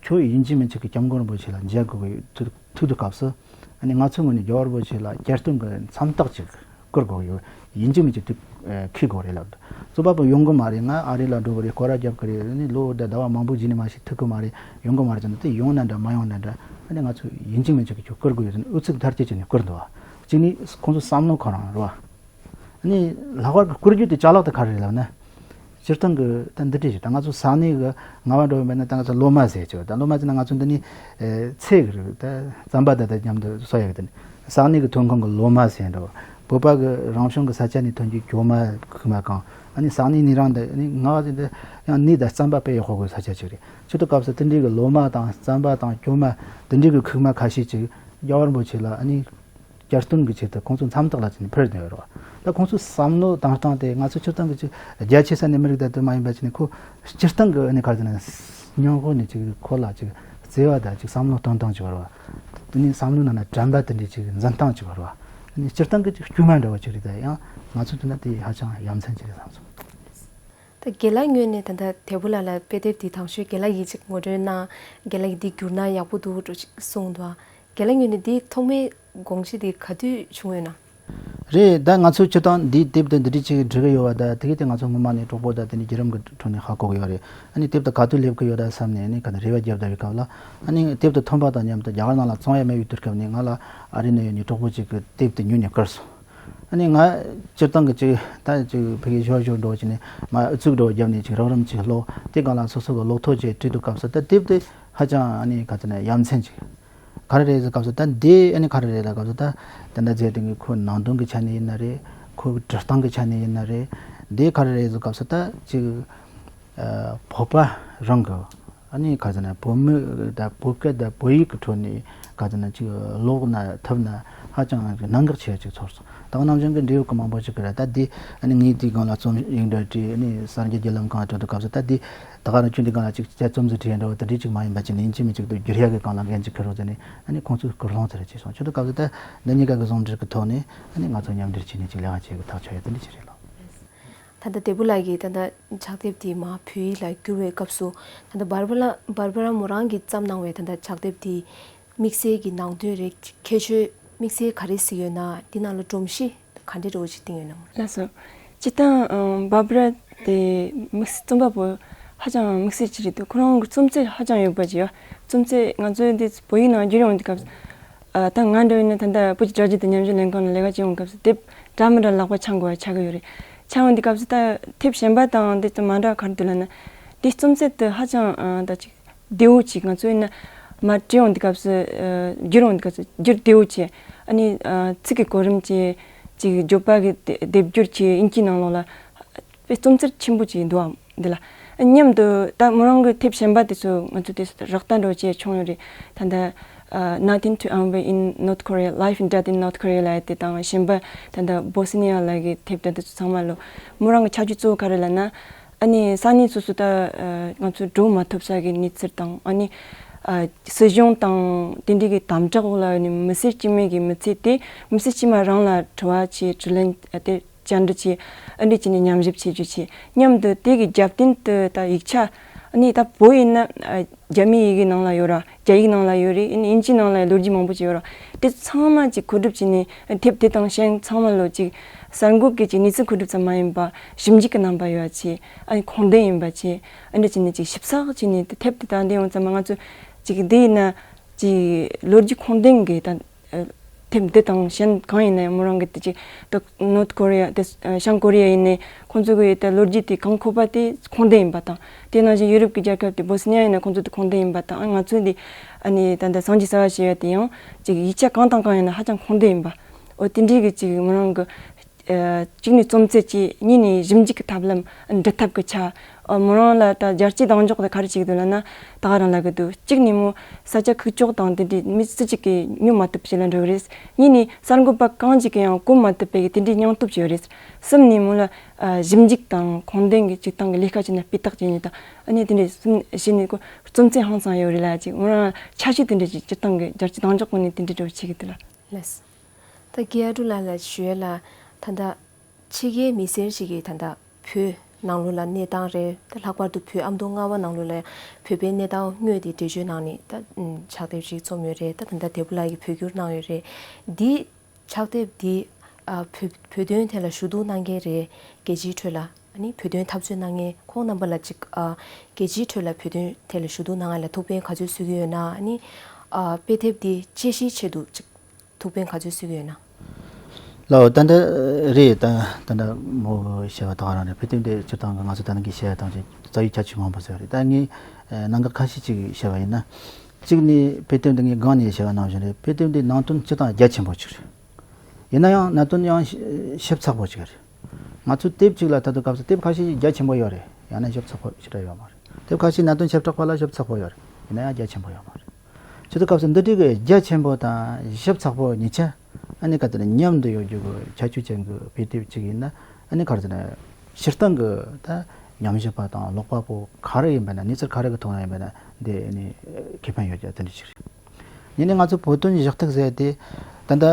ཁྱོད་ཡིན་གཅིག་མིན་གཅིག་གི་སྐྱབས་མགོན་རིན་པོ་ཆེ་ལ་མཇལ་དགོས་ཀྱི་ཐུག་ཐུག་དུས་སྐབས་སུ། ཨ་ནི་ང་ཚོའི་ངོས་ནས་རྒྱལ་བ་རིན་པོ་ཆེ་ལ་གྱ་སྟོན་གྱི་མཚམས་རྟགས་ཅིག་བསྐུར་དགོས་ཀྱི་ཡོད། ཡིན་གཅིག་མིན་གཅིག་དེ་འཁེལ་དགོས་རེད་ལབ་འདུག་རྩོམ་པ་པོ་ཡོང་གི་མ་རེད། ང་ཨ་རི་ལ་འགྲོ་གི་རེད། སྐོར་ར་རྒྱབ་གི་རེད། ཨ་ནི་ལོ་ཟླ་བ་མང་པོ་རྗེས་ནས་མ་ཞིག་ཐུག་གི་མ་རེད། ཡོང་གི་མ་རེད་ཟེར་ན། དེ་ཡོང་ན་འདྲ་མ་ཡོང་ན་འདྲ། ཨ་ནི་ང་ཚོ་ཡིན་གཅིག་མིན་གཅིག་གི་ཁྱོད་བསྐུར་དགོས་ཡོད་ཟེར་ནས་ཨུ་ཚུགས་མཐར་སྐྱེལ་བྱས་ནས་བསྐུར་འདུག་བ། གཅིག་ནི་ཁོང་ཚོ་བསམ་བློ་ཁོ་རང་རེད་བ། ཨ་ནི་ལྷག་པར་གྱི་བསྐུར་རྒྱུ་དེ་ཅ་ལག་དེ་ག་རེ་རེད་ལབ་ན། སྤྱིར་བཏང་གི་ད་འདི་འདྲ་ཞིག་ད་ང་ཚོ་ས་གནས་གི་ང་བ་འགྲོ་བའི་མེད་ན་ད་ང་ཚོ་ལོ་མ་ཟེར་ཆོག་ད་ལོ་མ་ཟེར་ན་ང་ཚོ་འདི་ནི་ཚེས་གི་རིགས་ད་རྩམ་པ་ད་ད་མཉམ་དུ་གསོ་ཡག་གི་དེ་ནི་ས་གནས་གི་ཐོན་ཁུངས་གི་ལོ་མ་ཟེར་འགྲོ། བོད་པ་གི་རང་བྱུང་གི་ས་ཆ་ནས་ཐོན་རྒྱུ་གྱོ་མ་ཁུག་མ་གང་། ཨ་ནི་ས་གནས་ནི་རང་འདི་ནི་ང་བ་ཟེར་འདི་ཡང་ནི་ད་རྩམ་པ་དཔེ་ཡག་ཤོས་གི་ས་ཆ་ཅིག་རེད། ཆུ་ཏོ་སྐབས་སུ་དེ་འདྲའི་གི་ལོ་མ་དང་རྩམ་པ་དང་གྱོ་མ་དེ་འདྲའི་གི་ཁུག་མ་ཁ་ཤས་ཅིག་རྒྱལ་བ་རིན་པོ་ཆེ་ལ་ཨ་ནི་གྱ་སྟོན་གྱི་ཆེད་དུ་ཁོང་ཚོ་མཚམས་རྟགས་ལ་བྱས་ནས་ཕུལ་བསྡད་ཡོད་རེད་བ། ད་ཁོང་ཚོའི་བསམ་བློ་བཏང་སྟངས་དེ་ང་ཚོ་སྤྱིར་བཏང་གི་ཅིག་རྒྱ་ཆེ་ས་ནས་མི་རིགས་དང་དེ་མ་ཡིན་པ་བྱས་ནས་ཁོ་སྤྱིར་བཏང་གི་ཨ་ནི་ག་རེ་ཟེར་ན། སྙིང་དབུས་ནས་ཅིག་ཁོ་ལ་ཅིག་བརྩེ་བ་དང་ཅིག་བསམ་བློ་གཏོང་སྟངས་ཅིག་ཡོད་རེད་བ། དེ་ནས་བསམ་བློ་ནང་ན་དྲན་པ་དེ་འདྲའི་ཅིག་འཛིན་སྟངས་ཅིག་ཡོད་རེད་བ། དེ་ནས་སྤྱིར་བཏང་གི་ཅིག་དཀྱུས་མ་འདྲ་བོ་ཅིག་རེད། ད་ཡང་ང་ཚོ་དེ་ན་དེ་ཧ་ཅང་ཡ་མཚན་ཅིག་རེད་བསམ་སོང་། ད་རྒན་ལགས་ངོས་ནས་ད་ལྟ་དེ་བུ་ལགས་ལ་དཔེ་དེབ་འདི་དང་ཤོས་རྒན་ལགས་ཀྱིས་ཅིག་ངོ་སྤྲོད་གནང་། རྒན་ལགས་ཀྱིས་འདི་བསྒྱུར་ན་ཡག་པོ་འདུག་འགྲོ་ཅིག་གསུངས་འདུག་རྒན་ལགས་ངོས་ནས་འདི་ཐོག་མའི་དགོངས་གཞི་འདི་ག་དུས་བྱུང་ཡོད་ན། རེད། ད་ང་ཚོ་སྤྱིར་བཏང་འདིའི་དེབ་འདི་འདི་འདྲ་ཅིག་འབྲི་གི་ཡོད་པ། ད་དེ་གི་དེ་ང་ཚོ་སྔོན་མ་ནས་གྲོགས་པོ་དང་དེ་ནས་བརྒྱུད་རིམ་གྱི་ཁྲོད་ནས་ཧ་གོ་གི་ཡོད་རེད། ཨ་ནི་དེབ་དེ་ག་དུས་སླེབས་གི་ཡོད་ད་བསམ་ནས་ཨ་ནི་ག་ནས་རེ་བ་བརྒྱབ་བསྡད་པའི་སྐབས་ལ། ཨ་ནི་དེབ་དེ་ཐོན་པ་དང་མཉམ་དུ་རྒྱ་གར་ནང་ལ་བཙོང་ཡ་མེད་པའི་དུས་སྐབས་ནས་ང་ལ་ཨ་རི་ནས་ཡོད་ནི་གྲོགས་པོ་ཅིག་གི་དེབ་དེ་ཉོས་ནས་བསྐུར་སོང་། ཨ་ནི་ང་སྤྱིར་བཏང་གི་ཅིག་ད་ཅིག་ཕ་གི་ཞོར་ཞོར་འགྲོ་བྱས་ནས་མར་ཨུ་ཚུགས་འགྲོ་བརྒྱབ་ནས་ཅིག་རགས་རིམ་ཅིག་ཀློག་དེ་སྒང་ལ་སོ་སོ་གི་ཀློག་ཐུབ་ཅིག་བྲིས་དུས་སྐབས་སུ་ད་དེབ་དེ་ཧ་ཅང་ཨ་ནི་ག་ཚོད་ན་ཡ་མཚན་ཅིག་ག་རེ་རེད་ཟེར་སྐབས་སུ་ད་འདི་ཨ་ནི་ག་རེ་རེད་ལབ་སྐབས་སུ་ད་དེ་འདྲ་མཛད་དེ་གི་ཁོའི་ནང་དོན་གྱི་ཆ་ནས་ཡིན་ན་རེད། ཁོའི་འབྲི་སྟངས་ཀྱི་ཆ་ནས་ཡིན་ན་རེད། འདི་ག་རེ་རེད་ཟེར་སྐབས་སུ་ད་ཅིག་ཨ་བོད་པ་རང་གི་ཨ་ནི་ག་ཚོད་ན་བོད་མི་དང་བོད་སྐད་དང་བོད་ཡིག་གི་ཁྲོད་ནས་ག་ཚོད་ན་ཅིག་ཀློག་ན་ཐུབ་ན་ཧ་ཅང་གི་གནད་འགག་ཆེ་བ་ཅིག་ཚོར་སོང་། ད་ག་ནང་བཞིན་གྱི་འབྲེལ་ཡོད་ཀྱི་མང་པོ་ཅིག་གིས་ར་ད་འདི་ཨ་ནི་ངས་དེའི་སྒང་ལ་རྩོམ་ཡིག་འདྲ་བྲིས། ཨ་ནི་གསར་འགྱུར་བརྒྱུད་ལམ་ཁང་བྲིས་དུས་སྐབས་སུ་ད་འདི་ད་ག་རང་ཁྱོད་འདི་སྒང་ལ་ཅིག་དཔྱད་རྩོམ་ཟིག་བྲིས་འདྲ་བོ་དེ་འདྲ་ཅིག་མ་ཡིན་པ་ཅིག་ནས་ཡིན་གཅིག་མིན་གཅིག་ཏུ་བསྒྱུར་ཡག་གི་སྒང་ལ་འགན་ཅིག་འཁུར་རོགས་ཟེར་ནས་ཨ་ནི་ཁོང་ཚོས་སྐུལ་སློང་ཟེར་ར་བྱས་སོང་། ཁྱོད་དུ་སྐབས་སུ་ད་འདི་གཉིས་ཀ་གི་ཟུང་འབྲེལ་གྱི་ཐོག་ནས་ཨ་ནི་ང་ཚོ་མཉམ་འབྲེལ་བྱས་ནས་ཅིག་ལས་ཀ་བྱེད་གི་ཐག་ཆོད་ཡ་དེ་འདྲ་ཅིག་རེད་ལོ། ད་ལྟ་བདེ་པོ་ལགས་ཀྱིས་ད་ལྟ་ཕྱག་དེབ་དེ་མར་བོད་ཡིག་ལ་བསྒྱུར་བའི་སྐབས་སུ་ད་ལྟ་བར་བ་ལ་བར་བ་ར་མོ་རང་གིས་བརྩམས་གནང་བའི་ད་ལྟ་ཕྱག་དེབ་དེ་དམིགས་བསལ་གྱི་ནང་དོན་རེད། ཁྱད་ཆོས་དམིགས་བསལ་ག་རེ་གཟིགས་ཡོད་ན། འདི་ནང་ལ་སྒྲོམ་གཞི་ག་འདྲ་འདྲ་བོ་ཞིག་བཏིང་ཡོད་ན། ལགས་སོ། སྤྱིར་བཏང་ཨང་བར་བ་ར་དེ་དམིགས་བསལ་རྩོམ་པ་པོ་ཧ་ཅང་དམིགས་བསལ་ཅིག་རེད་འདུག་ཁོ་རང་གི་རྩོམ་ཚད་ཧ་ཅང་ཡོད་པ་ཅིག་ཡོད། རྩོམ་ཚད་ང་ཚོའི་འདི་བོད་ཡིག་ནང་བསྒྱུར་ཡོང་དུས་སྐབས་སུ། ཨ་ད་ང་འདྲ་བོ་ཡིན་ན་ད་ལྟ་བོད་ཀྱི་དྲ་རྒྱ་དང་ཉམས་ཞིབ་ལས་ཁང་ལ་ལས་ཀ་བྱེད་ཡོང་སྐབས་སུ་དེབ་འདྲ་མི་འདྲ་ལག་པ་འཆང་དགོས་པ་ཆགས་ཀྱི་ཡོད་རེད། ཆགས་ཡོང་དུས་སྐབས་སུ་ད་དེབ་གཞན་པ་དང་དེ་ཚོ་མ་འདྲ་བ་ག་རེ་འདུག་ལབ་ན། དེ་རྩོམ་ཚད་དེ་ཧ་ཅང་ཨ་ད་ཅིག་བདེ་བོ་ཅིག་ང་ཚོ་ཡིན་ན་མར་བྲིས་ཡོང་དུས་སྐབས་སུ་ཨ་བསྒྱུར་ཡོང་དུས་སྐབས་སུ་བསྒྱུར་བདེ་བོ་ཅིག་ཨ་ནི་ཨ་ཚིག་གི་གོ་རིམ་ཅིག་ཅིག་བརྗོད་པ་གི་དེ་སྡེབ་སྦྱོར་ཅིག་དབྱིན་ཇིའི་ནང་ལོགས་ལ་དཔེ་རྩོམ་ཚད་ཆེན་པོ་ཅིག་འདུག་ཨ་འདི་ལ། མཉམ་དུ་ད་མོ་རང་གི་དེབ་གཞན་པ་དེ་ཚོ་ང་ཚོ་དེ་རགས་བལྟས་འདྲ་བོ་བྱས་བྱུང་ཡོད་རེད། ད་ལྟ་ཨ་Nothing to Envy in North Korea, Life and Death in North Korea ལབ་ཡ་དེ་དང་གཞན་པ་ད་ལྟ་Bosnia ལབ་ཡ་གི་དེབ་དེ་ཚོ་ཚང་མ་ལོ་མོ་རང་གི་ཁྱད་ཆོས་གཙོ་བོ་ག་རེ་ལབ་ན། ཨ་ནི་ས་གནས་སོ་སོ་ད་ཨ་ང་ཚོ་འགྲོ་མ་ཐུབ་ས་གི་གནས་ཚུལ་དང་ཨ་ནི་ཨ་སྲིད་གཞུང་དང་དེ་འདྲའི་གི་དམ་དྲག་འོག་ལ་ཡོད་ནི་མི་སེར་དཀྱུས་མའི་གི་མི་ཚེ་དེ་མི་སེར་དཀྱུས་མ་རང་ལ་དྲི་བ་བྱེད། དྲིས་ལན་ཨ་དེ་བཅར་འདྲི་བྱེད། ཨ་འདྲ་བྱས་ནས་ཉམས་ཞིབ་བྱེད་རྒྱུ་བྱེད། མཉམ་དུ་དེ་གི་རྒྱབ་རྟེན་དུ་ད་ཡིག་ཆ་ཨ་ནི་ད་བོད་ཡིན་ན་ཨ་རྒྱ་མིའི་ཡི་གེ་ནང་ལ་ཡོད་ར། རྒྱ་ཡིག་ནང་ལ་ཡོད་རེད། ཨ་ནི་དབྱིན་ཇིའི་ནང་ལ་ལོ་རྒྱུས་མང་པོ་ཅིག་ཡོད་ར། དེ་ཚང་མ་ཅིག་མཁོ་སྒྲུབ་བྱས་ནས་དེབ་དེ་དང་གཞན་ཚང་མ་ལོ་ཅིག་གསར་འགོད་ཀྱི་ཅིག་གནས་ཚུལ་མཁོ་སྒྲུབ་ཙམ་མ་ཡིན་པ་ཞིབ་འཇུག་གི་རྣམ་པ་ཡོད་པ་བྱས། ཨ་ནི་ཁུངས་ལྡན་ཡིན་པ་བྱས། ཨ་འདྲ་བྱས་ནས་ཅིག་ཞིབ་ཚགས་བྱས་ནས་དེ་དེབ་དེ་དང་འདི་ཡོང་ཙམ་མ་ང་ཚོ་ཅིག་འདི་ཡིན་ན་ཅིག་ལོ་རྒྱུས་ཁུངས་ལྡན་གྱི་ད་དེབ་འདི་དང་གཞན་གང་ཡིན་ན་ཡང་མོ་རང་གི་དེ་ཅིག་ད་ནོར་ཐ་ཀོ་རི་ཡ་དེ་བྱང་ཀོ་རི་ཡ་ཡིན་ནའི་ཁོང་ཚོ་གི་ད་ལོ་རྒྱུས་དེ་གང་མཁོ་པ་དེ་ཁུངས་ལྡན་ཡིན་པ་དང་། དེ་ནང་བཞིན་ཡུ་རོབ་ཀྱི་རྒྱལ་ཁབ་དེ་བོ་སི་ནི་ཡ་ཡིན་ན་ཁོང་ཚོ་དེ་ཁུངས་ལྡན་ཡིན་པ་དང་། ང་ཚོའི་འདི་ཨ་ནི་ད་ལྟ་སངས་རྒྱས་གསར་བ་ཞེས་པ་དེ་ཡང་ཅིག་ཡིག་ཆ་གང་དང་གང་ཡིན་ན་ཧ་ཅང་ཁུངས་ལྡན་ཡིན་པ། འོ་དེ་འདྲའི་གི་ཅིག་མོ་རང་གི་ཨ་གཅིག་ནས་རྩོམ་ཚད་ཀྱིས་གཉིས་ནས་ཞིབ་འཇུག་གི་ཐབས་ལམ་འབྲི་ཐབས་ཀྱི་ཆ། ཨ་མོ་རང་ལ་ད་རྒྱལ་སྤྱིའི་གདེང་འཇོག་དེ་ག་རེ་བྱེད་ཀྱི་འདུག་ལབ་ན། ད་ག་རང་ལབ་ཀྱི་འདུག་གཅིག་ནས་མོ་ས་ཆ་ཁུག་ཀྱོག་དང་དེ་འདྲའི་མི་སུ་གཅིག་གིས་སྙོབ་མ་ཐུབ་ཞིག་ལ་འགྲོ་གི་རེད། གཉིས་ནས་གསར་འགོད་པ་གང་ཅིག་གིས་ཡང་གོ་མ་ཐུབ་པའི་དེ་འདྲའི་སྙིང་སྟོབས་ཅིག་ཡོད་རེད། གསུམ་ནས་མོ་ལ་ཨ་ཞིབ་འཇུག་དང་ཁུངས་ལྡན་གྱི་སྤྱིར་བཏང་གི་ལས་ཀ་བྱས་ན་སྤུས་དག་ཅིག་ཡིན་དང་། ཨ་ནི་དེ་འདྲའི་གསུམ་བཞི་ནས་ཁོ་རྩོམ་ཚད་ཧང་སང་ཡོད་རེད་ལ། ཅིག་མོ་རང་ཆ་ཤས་དེ་འདྲ་ཅིག་སྤྱིར་བཏང་གི་རྒྱལ་སྤྱིའི་གདེང་འཇོག་ངོས་ནས་དེ་འདྲ་འགྲོ་བྱེད་ཀྱི་འདུག་ལ། ལགས། ད་རྒན་ཨ་ཀྲུག་ལགས་ལ་ཞུ་ཡས་ལ། ད་ལྟ་ཕྱི་རྒྱལ་མི་སེར་ཞིག་གིས་ད་ལྟ་བོད་ ནང་ལོགས་ལ་གནས་སྟངས་རེད། ད་ལྷག་པར་དུ་བོད་ཨ་མདོ་རྔ་བ་ནང་ལོགས་ལ་བོད་པའི་གནས་སྟངས་དངོས་དེ་འགྲེལ་བརྗོད་གནང་ནས་ད་ཕྱག་དེབ་ཅིག་རྩོམ་ཡོད་རེད། ད་ད་ལྟ་དེ་བུ་ལགས་ཀྱིས་བོད་བསྒྱུར་གནང་ཡོད་རེད། འདི་ཕྱག་དེབ་འདི་ཨ་བོད་བོད་དོན་ཐད་ལ་ཞུ་གཏུག་གནང་མཁན་རེད། རྒྱལ་སྤྱིའི་ཁྲོད་ལ་ཨ་ནི་བོད་དོན་འཐབ་རྩོད་གནང་མཁན་ཁོང་རྣམ་པ་ལ་ཅིག་ཨ་རྒྱལ་སྤྱིའི་ཁྲོད་ལ་བོད་དོན་ཐད་ལ་ཞུ་གཏུག་གནང་མཁན་ལ་ཐུགས་ཕན་ག་ཚོད་གསོས་ཀྱི་ཡོད་ན། ཨ་ནི་ཨ་དཔེ་དེབ་འདི་དཔྱད་གཞིའི་ཆེད་དུ་ཅིག་ཐུགས་ཕན་ག་ཚོད་གསོས་ཀྱི་ཡོད་ན། ལགས་ད་འདི་རེད། ད་ད་འདི་མོ་བཤད་པ་དག་རང་རེད། དཔེ་དེབ་འདི་སྤྱིར་བཏང་གི་ང་ཚོ་ད་ནང་གི་བཤད་པ་དང་ཅིག་རྩ་བའི་ཁྱད་ཆོས་མང་པོ་ཟེར་བ་རེད། ད་ངས་ཨ་གནད་འགག་ཁ་ཤས་ཅིག་བཤད་པ་ཡིན་ན། གཅིག་ནི་དཔེ་དེབ་འདི་ངས་སྒང་ནས་བཤད་པ་ནང་བཞིན་རེད། དཔེ་དེབ་འདི་ནང་དོན་སྤྱིར་བཏང་རྒྱ་ཆེན་པོ་ཅིག་རེད། ཡིན་ན་ཡང་གནད་དོན་ཡང་ཞིབ་ཞིབ་ཚགས་པོ་ཅིག་རེད། ང་ཚོས་དེབ་གཅིག་ལ་ལྟ་དུས་སྐབས་སུ་དེབ་ཁ་ཤས་རྒྱ་ཆེན་པོ་ཡོད་རེད། ཡང་ན་ཞིབ་ཚགས་པོ་ཞེ་དྲག་ཡོད་མ་རེད། དེབ་ཁ་ཤས་གནད་དོན་ཞིབ་ཕྲ་བ་ལ་ཞིབ་ཚགས་པོ་ཡོད་རེད། ཡིན་ན་ཡང་རྒྱ་ཆེན་པོ་ཡོད་མ་རེད། བྱེད་དུས་སྐབས་སུ་འདི་འདྲའི་གི་རྒྱ་ཆེན་པོ་དང་ཞིབ་ཚགས་པོ་གཉིས་ཆ་ཨ་ནི་ག་དེ་ནས་མཉམ་དུ་ཡོད་རྒྱུ་གི་ཁྱད་ཆོས་ཅན་གི་དཔེ་དེབ་ཅིག་ཡིན་ན། ཨ་ནི་ག་རེ་ཟེར་ན་སྤྱིར་བཏང་གི་ད་ཉམས་ཞིབ་པ་དང་ཀློག་པ་པོ་ག་རེ་ཡིན་པ་ན། གནས་ཚུལ་ག་རེ་གི་ཐོག་ན་ཡིན་པ་ན་འདི་ཨ་ནི་ཁེ་ཕན་ཡོད་རྒྱུ་དེ་འདྲ་ཅིག་རེད། ཡིན་ནའི་ང་ཚོ་བོད་དོན་ཞུ་གཏུག་ཟེར་དེ་ད་ལྟ་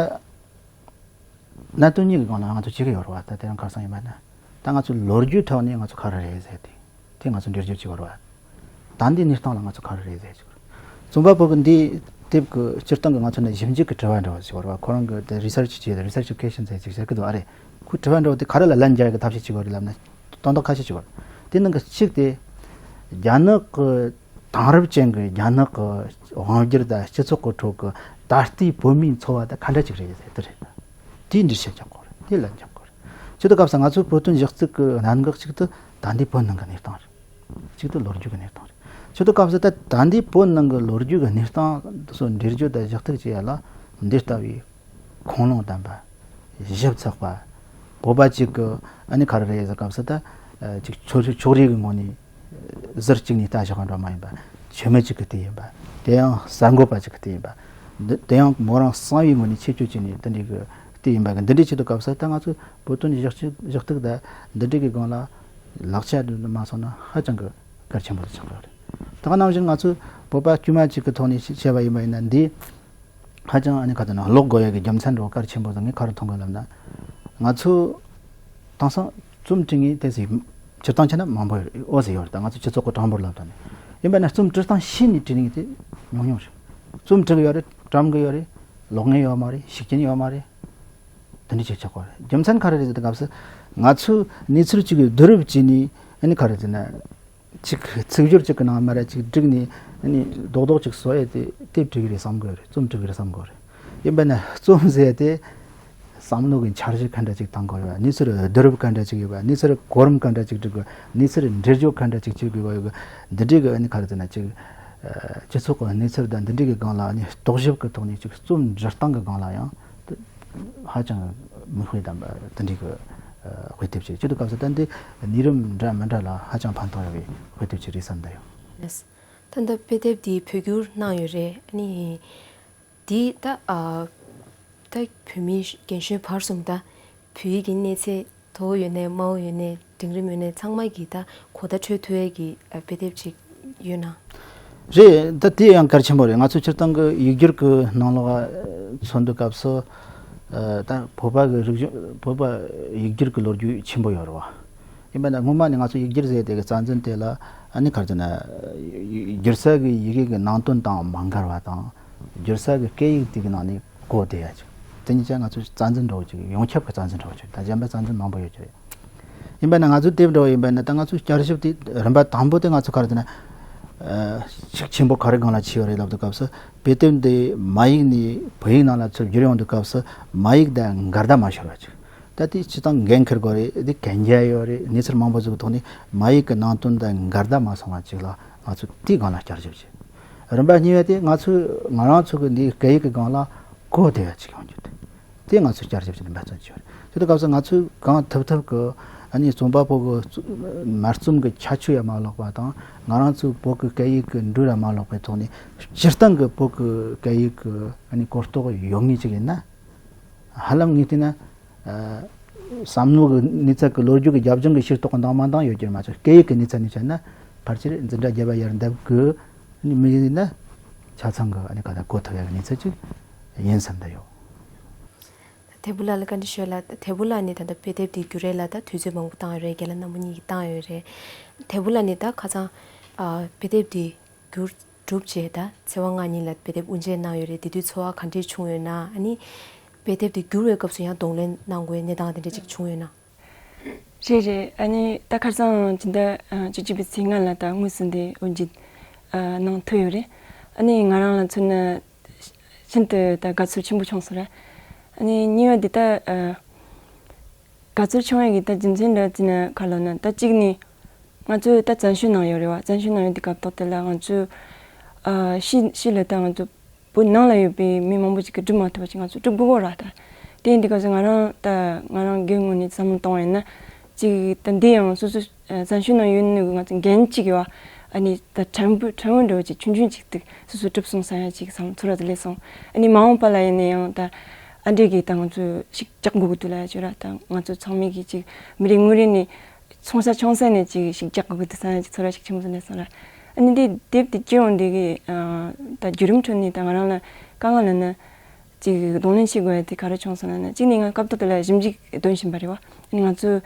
གནད་དོན་གཉིས་ཀྱི་སྒང་ལ་ང་ཚོ་བྱེད་ཀྱི་ཡོད་རེད་བ། ད་དེ་རིང་ཁ་སང་ཡིན་པ་ན་ད་ང་ཚོ་ལོ་རྒྱུས་ཐོག་ནས་ང་ཚོ་ག་རེ་རེད་ཟེར་དེ་དེ་ང་ཚོ་འགྲེལ་བརྗོད་བྱེད་ཀྱི་ཡོད་རེད་བ། ད་འདི་གནས་སྟངས་ལ་ང་ཚོ་ག་རེ་རེད་ཟེར་གྱི་རེད། རྩོམ་པ་པོ་གི་འདི་དེབ་ཀྱི་སྤྱིར་བཏང་གི་ང་ཚོ་ནས་ཞིབ་འཇུག་གི་དྲི་བ་འདྲ་བ་ཞིག་ཡོད་རེད་བ། ཁོ་རང་གི་དེ་རི་སར་ཆི་བྱས་རི་སར་ཆི་ཁེ་ཤན་ཟེར་ཅིག་ཟེར་གི་འདུག་ཨ་རེད། ཁོའི་དྲི་བ་འདྲ་བོ་དེ་ག་རེ་ལ་ལན་རྒྱག་གི་ཐབས་ཤེས་བྱེད་དགོས་རེད་ལབ་ན། དོན་དག་ཁ་ཤས་བྱེད་དགོས་རེད། དེ་ནང་གི་གཅིག་དེ་རྒྱ་ནག་གི་དེང་རབས་ཅན་གྱི་རྒྱ་ནག་གི་དབང་སྒྱུར་དང་སྤྱི་ཚོགས་ཀྱི་ཁྲོད་ཀྱི་ད་ལྟའི་བོད་མིའི་འཚོ་བ་དེ་ག་འདྲ་ཅིག་རེད་ཟེར་དེ་རེད། དེའི་འགྲེལ་བཤད་རྒྱག་དགོས་རེད། དེ་ལན་རྒྱག་དགོས་རེད། བྱེད་དུས་སྐབས་སུ་ང་ཚོའི་བོད་དོན་ཞུ་གཏུག་གི་གནད་འགག་གཅིག་ཏུ་ད་ལྟའི་བོད་ནང་གི་གནས་སྟངས་རེད། གཅིག་ཏུ་ལོ་རྒྱུས་ཀྱི་གནས་སྟངས་རེད། བྱེད་དུས་སྐབས་སུ་ད་ད་ལྟའི་བོད་ནང་གི་ལོ་རྒྱུས་ཀྱི་གནས་སྟངས་འདི་ཚོ་འགྲེལ་བརྗོད་དང་ཞུ་གཏུག་བྱེད་ཡ་ལ་འདི་ལྟ་བུའི་ཁུངས་ལུང་ལྡན་པ། ཞིབ་ཚགས་པ། བོད་པ་གཅིག་གི་ཨ་ནི་ག་རེ་རེད་ཟེར་སྐབས་སུ་ད་ཨ་ཅིག་ཕྱོགས་ཕྱོགས་རིས་ཀྱི་ངོས་ནས་ཟུར་གཅིག་ནས་ལྟ་བཞག་པ་འདྲ་མ་ཡིན་པ། ཆེན་མོ་གཅིག་གི་དེ་ཡིན་པ། དེ་ཡང་གསར་འགོད་པ་གཅིག་གི་དེ་ཡིན་པ། འདི་དེ་ཡང་མོ་རང་གསང་བའི་ངོས་ནས་ཆེད་བསྐྱོད་བྱས་ནས་དེ་འདྲའི་གི་དེ་ཡིན་པ་གི་འདི་འདྲའི་ཆེད་དུ་སྐབས་སུ་ད་ང་ཚོས་བོད་དོན་ཞུ་གཏུག་ཞུ་གཏུག་དང་འདི་འདྲའི་གི་སྒང་ལ་ལག་ཆ་འདི་མ་སོང་ན་ཧ་ཅང་གི་གལ་ཆེན་པོ་ཆགས་ཡོད་རེད། ད་ག་ནང་བཞིན་ང་ཚོས་བོད་པ་དཀྱུས་མ་གཅིག་གི་ཐོག་ནས་བཤད་པ་ཡིན་པ་ཡིན་ན་འདི། ཧ་ཅང་ཨ་ནི་ག་དེ་ན་ཀློག་དགོས་ཡ་གི་རྒྱུ་མཚན་འདྲ་བོ་གལ་ཆེན་པོ་དང་ངས་ག་རེ་མཐོང་གི་ལབ་ན། ང་ཚོ་དེང་སང་རྩོམ་འབྲི་མཁན་དེ་ཚོ་སྤྱིར་བཏང་བྱས་ན་མང་པོ་ཡོད་རེད། འོ་ཟེར་ཡོད་རེད། ད་ང་ཚོ་སྤྱི་ཚོགས་ཀྱི་གྲངས་འབོར་ལབ་ད་ནི་ཡིན་པ་ན་རྩོམ་འབྲི་སྟངས་ཤེས་ནས་འབྲི་མཁན་དེ་ཉུང་ཉུང་རེད། རྩོམ་འབྲི་གི་ཡོད་རེད། བཀྲམ་གི་ཡོད་རེད། ཀློག་མཁན་ཡོད་མ་རེད། ཤེས་མཁན་ཡོད་མ་རེད། དེ་འདྲ་བྱས་ཆགས་པ་རེད། རྒྱུ་མཚན་ག་རེ་རེད་ཟེར་ད་སྐབས་སུ་ང་ཚོས་གནས་ཚུལ་གཅིག་གི་བསྡུ་རུབ་བྱས་ནས་ཨ་ནི་ག་རེ་ཟེར་ན། ཅིག་ཚིག་སྦྱོར་ཅིག་གི་ནང་མར་ཅིག་བསྒྲིགས་ནས་ཨ་ནི་རྡོག་རྡོག་ཅིག་བཟོ་ཡས་དེ་དེབ་འབྲི་གི་རེད་བསམ་གི་ཡོད་རེད། རྩོམ་འབྲི་གི་རེད་བསམ་གི་ཡོད་རེད། ཡིན་པ་ན་རྩོམ་ཟེར་ཡས་དེ་བསམ་བློ་གི་འཆར་གཞི་ག་འདྲ་ཅིག་བཏང་དགོས་ཡོད། གནས་ཚུལ་བསྡུ་རུབ་ག་འདྲ་ཅིག་ཡོད་པ། གནས་ཚུལ་གོ་རིམ་ག་འདྲ་ཅིག་བསྒྲིག་དགོས། གནས་ཚུལ་འགྲེལ་བརྗོད་ག་འདྲ་ཅིག་བྱེད་དགོས་ཡོད། འདི་འདྲའི་གི་ཨ་ནི་ག་རེ་ཟེར་ན་ཅིག་སྤྱི་ཚོགས་ཀྱི་གནས་ཚུལ་དང་འདི་འདྲའི་གི་སྒང་ལ་ཨ་ནི་རྟོག་ཞིབ་གི་ཐོག་ནས་ཅིག་རྩོམ་འབྲི་སྟངས་གི་སྒང་ལ་ཡང་ཧ་ཅང་མིག་དཔེ་ལྡན་པ་དེ་འདྲའི་གི་དཔེ་དེབ་ཅིག་རེད། བྱེད་དུས་སྐབས་སུ་ད་འདི་གནས་རིམ་འདྲ་མི་འདྲ་ལ་ཧ་ཅང་ཕན་ཐོགས་ཡོད་པའི་དཔེ་དེབ་ཅིག་རེད་བསམ་གྱི་ཡོད། ད་ལྟ་དཔེ་དེབ་འདི་བོད་བསྒྱུར་གནང་ཡོད་རེད། ཨ་ནི་འདི་ད་ཨ་ད་བོད་མི་རྒན་གཞོན་བར་གསུམ། ད་བོད་ཡིག་གི་གནས་ཚད་མཐོ་བོ་ཡོད་ནའི་དམའ་བོ་ཡོད་ནའི་འབྲིང་རིམ་ཡོད་ནའི་ཚང་མ་གིས་ད་གོ་བརྡ་འཕྲོད་ཐུབ་ཡས་ཀྱི་ཨ་དཔེ་དེབ་ཅིག་ཡོད་ན། རེད། ད་དེ་ཡང་གལ་ཆེན་པོ་རེད། ང་ཚོ་སྤྱིར་བཏང་གི་ཡིག་སྒྱུར་གྱི་ནང་ལོགས་མཚོན་དུས་སྐབས་སུ་ད་བོད་པ་གི་རིག་གཞུང་བོད་པ་ཡིག་སྒྱུར་གྱི་ལོ་རྒྱུས་ཆེན་པོ་ཡོད་རེད་བ། ཡིན་པ་ན་སྔོན་མ་ནས་ང་ཚོ་ཡིག་སྒྱུར་ཟེར་དེ་གི་རྩ་འཛིན་དེ་ལ་ཨ་ནི་ག་རེ་ཟེར་ན་སྒྱུར་ས་གི་ཡི་གེ་གི་ནང་དོན་དང་མ་འགལ་བ་དང་། སྒྱུར་ས་གི་སྐད་ཡིག་དེ་གི་ནང་ནས་གོ་བདེ་ཡ་ཅིག་དེ་གཉིས་ཆ་ང་ཚོ་རྩ་འཛིན་འདྲ་བོ་ཅིག་ཡོངས་ཁྱབ་ཀྱི་རྩ་འཛིན་འདྲ་བོ་ཅིག་ད་གཞན་པ་རྩ་འཛིན་མང་པོ་ཡོད་ཀྱི་རེད། ཡིན་པ་ན་ང་ཚོའི་དེབ་འདྲ་བོ་ཡིན་པ་ན་ད་ང་ཚོའི་བསྐྱར་ཞིབ་དེ་རིམ་པ་དང་པོ་དེ་ང་ཚོ་ག་རེ་ཟེར་ན། ཤུགས་ཆེན་པོ་ག་རེ་སྒང་ལ་ཕྱིན་ཡོད་རེད་ལབ་དུས་སྐབས་སུ་དཔེ་དེབ་འདི་མ་ཡིག་ནས་བོད་ཡིག་ནང་ལ་ཚུར་བསྒྱུར་ཡོང་དུས་སྐབས་སུ་མ་ཡིག་དང་འགལ་ཟླ་མ་ཤོར་བ་ཅིག་ད་དེ་སྤྱིར་བཏང་འགན་འཁུར་དགོས་རེད། དེ་གན་རྒྱ་ཡོད་རེད། གནས་ཚུལ་མང་པོ་ཟིག་གི་ཐོག་ནས་མ་ཡིག་གི་ནང་དོན་དང་འགལ་ཟླ་མ་སོང་བ་ཅིག་ལ་ང་ཚོ་དེའི་སྒང་ལ་བསྐྱར་ཞིབ་བྱས། རིམ་པ་གཉིས་པ་དེ་ང་ཚོས་ང་རང་ཚོ་གི་འདིའི་སྐད་ཡིག་གི་སྒང་ལ་གོ་བདེ་བ་ཅིག་ཡོང་རྒྱུ་དེ། དེ་ང་ཚོས་བསྐྱར་ཞིབ་བྱས་ནས་འབད་བརྩོན་བྱས་ཡོད་རེད། དེ་དུས་སྐབས་སུ་ང་ཚོས་གང་ཐུབ་ཐུབ་ཀྱི་ཨ་ནི་རྩོམ་པ་པོ་གི་རྩོ་མ་རྩོམ་གྱི་ཁྱད་ཆོས་ཡང་མ་ལོག་པ་དང་། ང་རང་ཚོའི་བོད་ཀྱི་སྐད་ཡིག་གི་འགྲོས་ལ་མ་ལོག་པའི་ཐོག་ནས་སྤྱིར་བཏང་གི་བོད་ཀྱི་སྐད་ཡིག་གི་ཨ་ནི་གོ་རྟོགས་ཡོད་ངེས་ཅིག་ཡིན་ན། ཧ་ལམ་ངས་བལྟས་ན། ཨ་བསམ་བློ་གི་གནས་ཚད་ཀྱི་ལོ་རྒྱུས་ཀྱི་རྒྱབ་ལྗོངས་ཀྱི་ཤེས་རྟོགས་ཀྱི་འདང་མ་འདང་ཡོད་རྒྱུ་མ་ཚད། སྐད་ཡིག་གི་གནས་ཚད་ནས་བཤད་ན་ཕལ་ཆེར་འཛིན་གྲྭ་བརྒྱད་པ་ཡར་འདེབས་ཀྱི་ནི་མི་ཡིན་ན་ཆ་ཚང་གི་ཨ་ནི་ག་ད་གོ་ཐུབ་ཡ་གི་གནས་ཚད་ཅིག་ཡིན་བསམ་གྱི་ཡོད། དེ་བུ་ལ་ལ་བཀའ་འདྲི་ཞུ་ལ། དེ་བུ་ལ་ནི་ད་ལྟ་དཔེ་དེབ་དེ་བསྒྱུར་རེ་ལ་ད་དུས་ཚོད་མང་པོ་བཏང་ཡོད་རེད། རྒན་ལགས་རྣམ་པ་གཉིས་ཀྱིས་བཏང་ཡོད་རེད། དེ་བུ་ལ་ནི་ད་ཁ་སང་ཨ་དཔེ་དེབ་དེ་བསྒྱུར་གྲུབ་རྗེས་ད་ཚེས་པ་ལྔ་ཉིན་ལ་དཔེ་དེབ་དབུ་འབྱེད་གནང་ཡོད་རེད། དེ་དུས་ཚོར་བ་ག་འདྲས་བྱུང་ཡོད་ན། ཨ་ནི་དཔེ་དེབ་དེ་བསྒྱུར་བའི་སྐབས་སུ་ཡང་གདོང་ལེན་གནང་དགོས་གནས་སྟངས་དེ་འདྲས་ཅིག་བྱུང་ཡོད་ན། རེད་རེད། ཨ་ནི་ད་ཁ་སང་སྤྱི་ཟླ་བཅུ་གཅིག་པའི་ཚེས་ལྔ་ལ་ད་དངོས་སུ་འདི་དབུ་འབྱེད་གནང་ཐུབ་ཡོད་རེད། ཨ་ནི་ང་རང་ལ་མཚོན་ན་ཤིན་ཏུ་ད་དགའ་ཚོར་ཆེན་པོ་བྱུང་སོང་ར། ཨ་ནི་གཉིས་པ་འདི་ད་དགའ་ཚོར་བྱུང་ཡས་ཀྱི་ད་རྒྱུ་མཚན་འདྲ་ཅིག་ན་ག་ལབ་ན། ད་གཅིག་ནི་ང་ཚོས་ད་བཙན་བྱོལ་ནང་ཡོད་རེད་བ། བཙན་བྱོལ་ནང་ཡོད་དུས་སྐབས་ཐོག་དེ་ལ་ང་ཚོས་ཨ་ཕྱི་ཕྱི་ལ་ད་ང་ཚོ་བོད་ནང་ལ་ཡོད་པའི་མི་མང་པོ་ཞིག་གིས་སྒྲུབ་མ་ཐུབ་པ་ཅིག་ང་ཚོས་སྒྲུབ་དགོས་ཀྱི་རེད་ད། དེ་ཡིན་དུས་སྐབས་སུ་ང་རང་ད་ང་རང་སྒེར་ངོས་ནས་བསམ་བློ་བཏང་བ་ཡིན་ན། ཅིག་ད་འདི་ཡང་སོ་སོ་བཙན་བྱོལ་ནང་ཡོད་ནི་ང་ཚོ་འགན་གཅིག་ཡོད་བ། ཨ་ནི་ད་ཕྲན་བུ་ཕྲན་བུ་འདྲ་བོ་ཅིག་ཆུང་ཆུང་ཅིག་ཏུ་སོ་སོ་གྲུབ་སོང་བསམ་ཡ་ཅིག་བསམ་ཚོར་བ་དེ་སླེབས་སོང་། ཨ་ནི་མ་འོངས་པ་ལ་ཡིན་ན་ཡང་ད་ཨ་འདྲས་ཀྱི་ད་ང་ཚོ་ཞིག་རྒྱག་དགོས་ཀྱི་འདུག་ལབ་ཡ་ཅིག་ཡོད་ར། ད་ང་ཚོ་ཚང་མས་ཀྱི་ཅིག་མི་རེ་ངོ་རེ་ནས་ཚོང་ས་ཆུང་ས་ནས་ཅིག་ཞིག་རྒྱག་དགོས་ཀྱི་འདུག་བསམ་ཡ་ཅིག་ཚོར་བ་ཞིག་ཆེན་པོ་ཟིན་ནས་སོང་ར། ཨ་ནི་འདི་དེབ་དེ་སྐྱོན་འོང་འདི་གི་ད་བརྒྱུད་རིམ་ཁྲོད་ནས་ད་ང་རང་ལ་དཀའ་ངལ་ལབ་ན། ཅིག་གདོང་ལེན་བྱེད་དགོས་ཡ་དེ་ག་རེ་བྱུང་སོང་ལབ་ན། གཅིག་ནས་ང་སྐབས་ཐོག་དེ་ལ་ཞིབ་འཇུག་འདོན་བཞིན་པ་རེད་བ། ཨ་ནི་ང་ཚོས་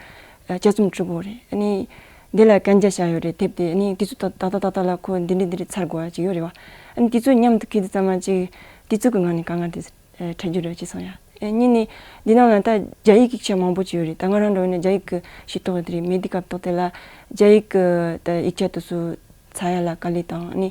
ཨ་དཔྱད་རྩོམ་སྒྲིག་དགོས་རེད། ཨ་ནི་འདི་ལ་གན་རྒྱ་བཞག་ཡོད་རེད་དེབ་དེ། ཨ་ནི་དུས་ཚོད་ཏག་ཏག་ཏག་ཏག་ལ་ཁོ་འདི་འདྲ་འདི་འདྲ་ཚར་དགོས་ཡ་ཅིག་ཡོད་རེད་བ། ཨ་ནི་དུས་ཚོད་མཉམ་དུ་འཁེལ་དུས་ཙམ་མ་ཅིག་དུས་ཚོད་ཀྱི་ངང་ནས་དཀའ་ངལ་དེ་འཕྲད་རྒྱུ་རེད་ཅེས་གསུངས་ཡ། ཨ་གཉིས་ནས་འདི་ནང་ལ་ད་རྒྱ་ཡིག་ཡིག་ཆ་མང་པོ་ཅིག་ཡོད་རེད། ད་ང་རང་འདྲ་བོ་ཡིན་ན་རྒྱ་ཡིག་གི་ཤེས་རྟོགས་དེ་རེད་མེད་དུས་སྐབས་ཐོག་དེ་ལ་རྒྱ་ཡིག་གི་ད་ཡིག་ཆ་དེ་ཚོ་ཚ་ཡ་ལ་དཀའ་ལས་དང་། ཨ་ནི་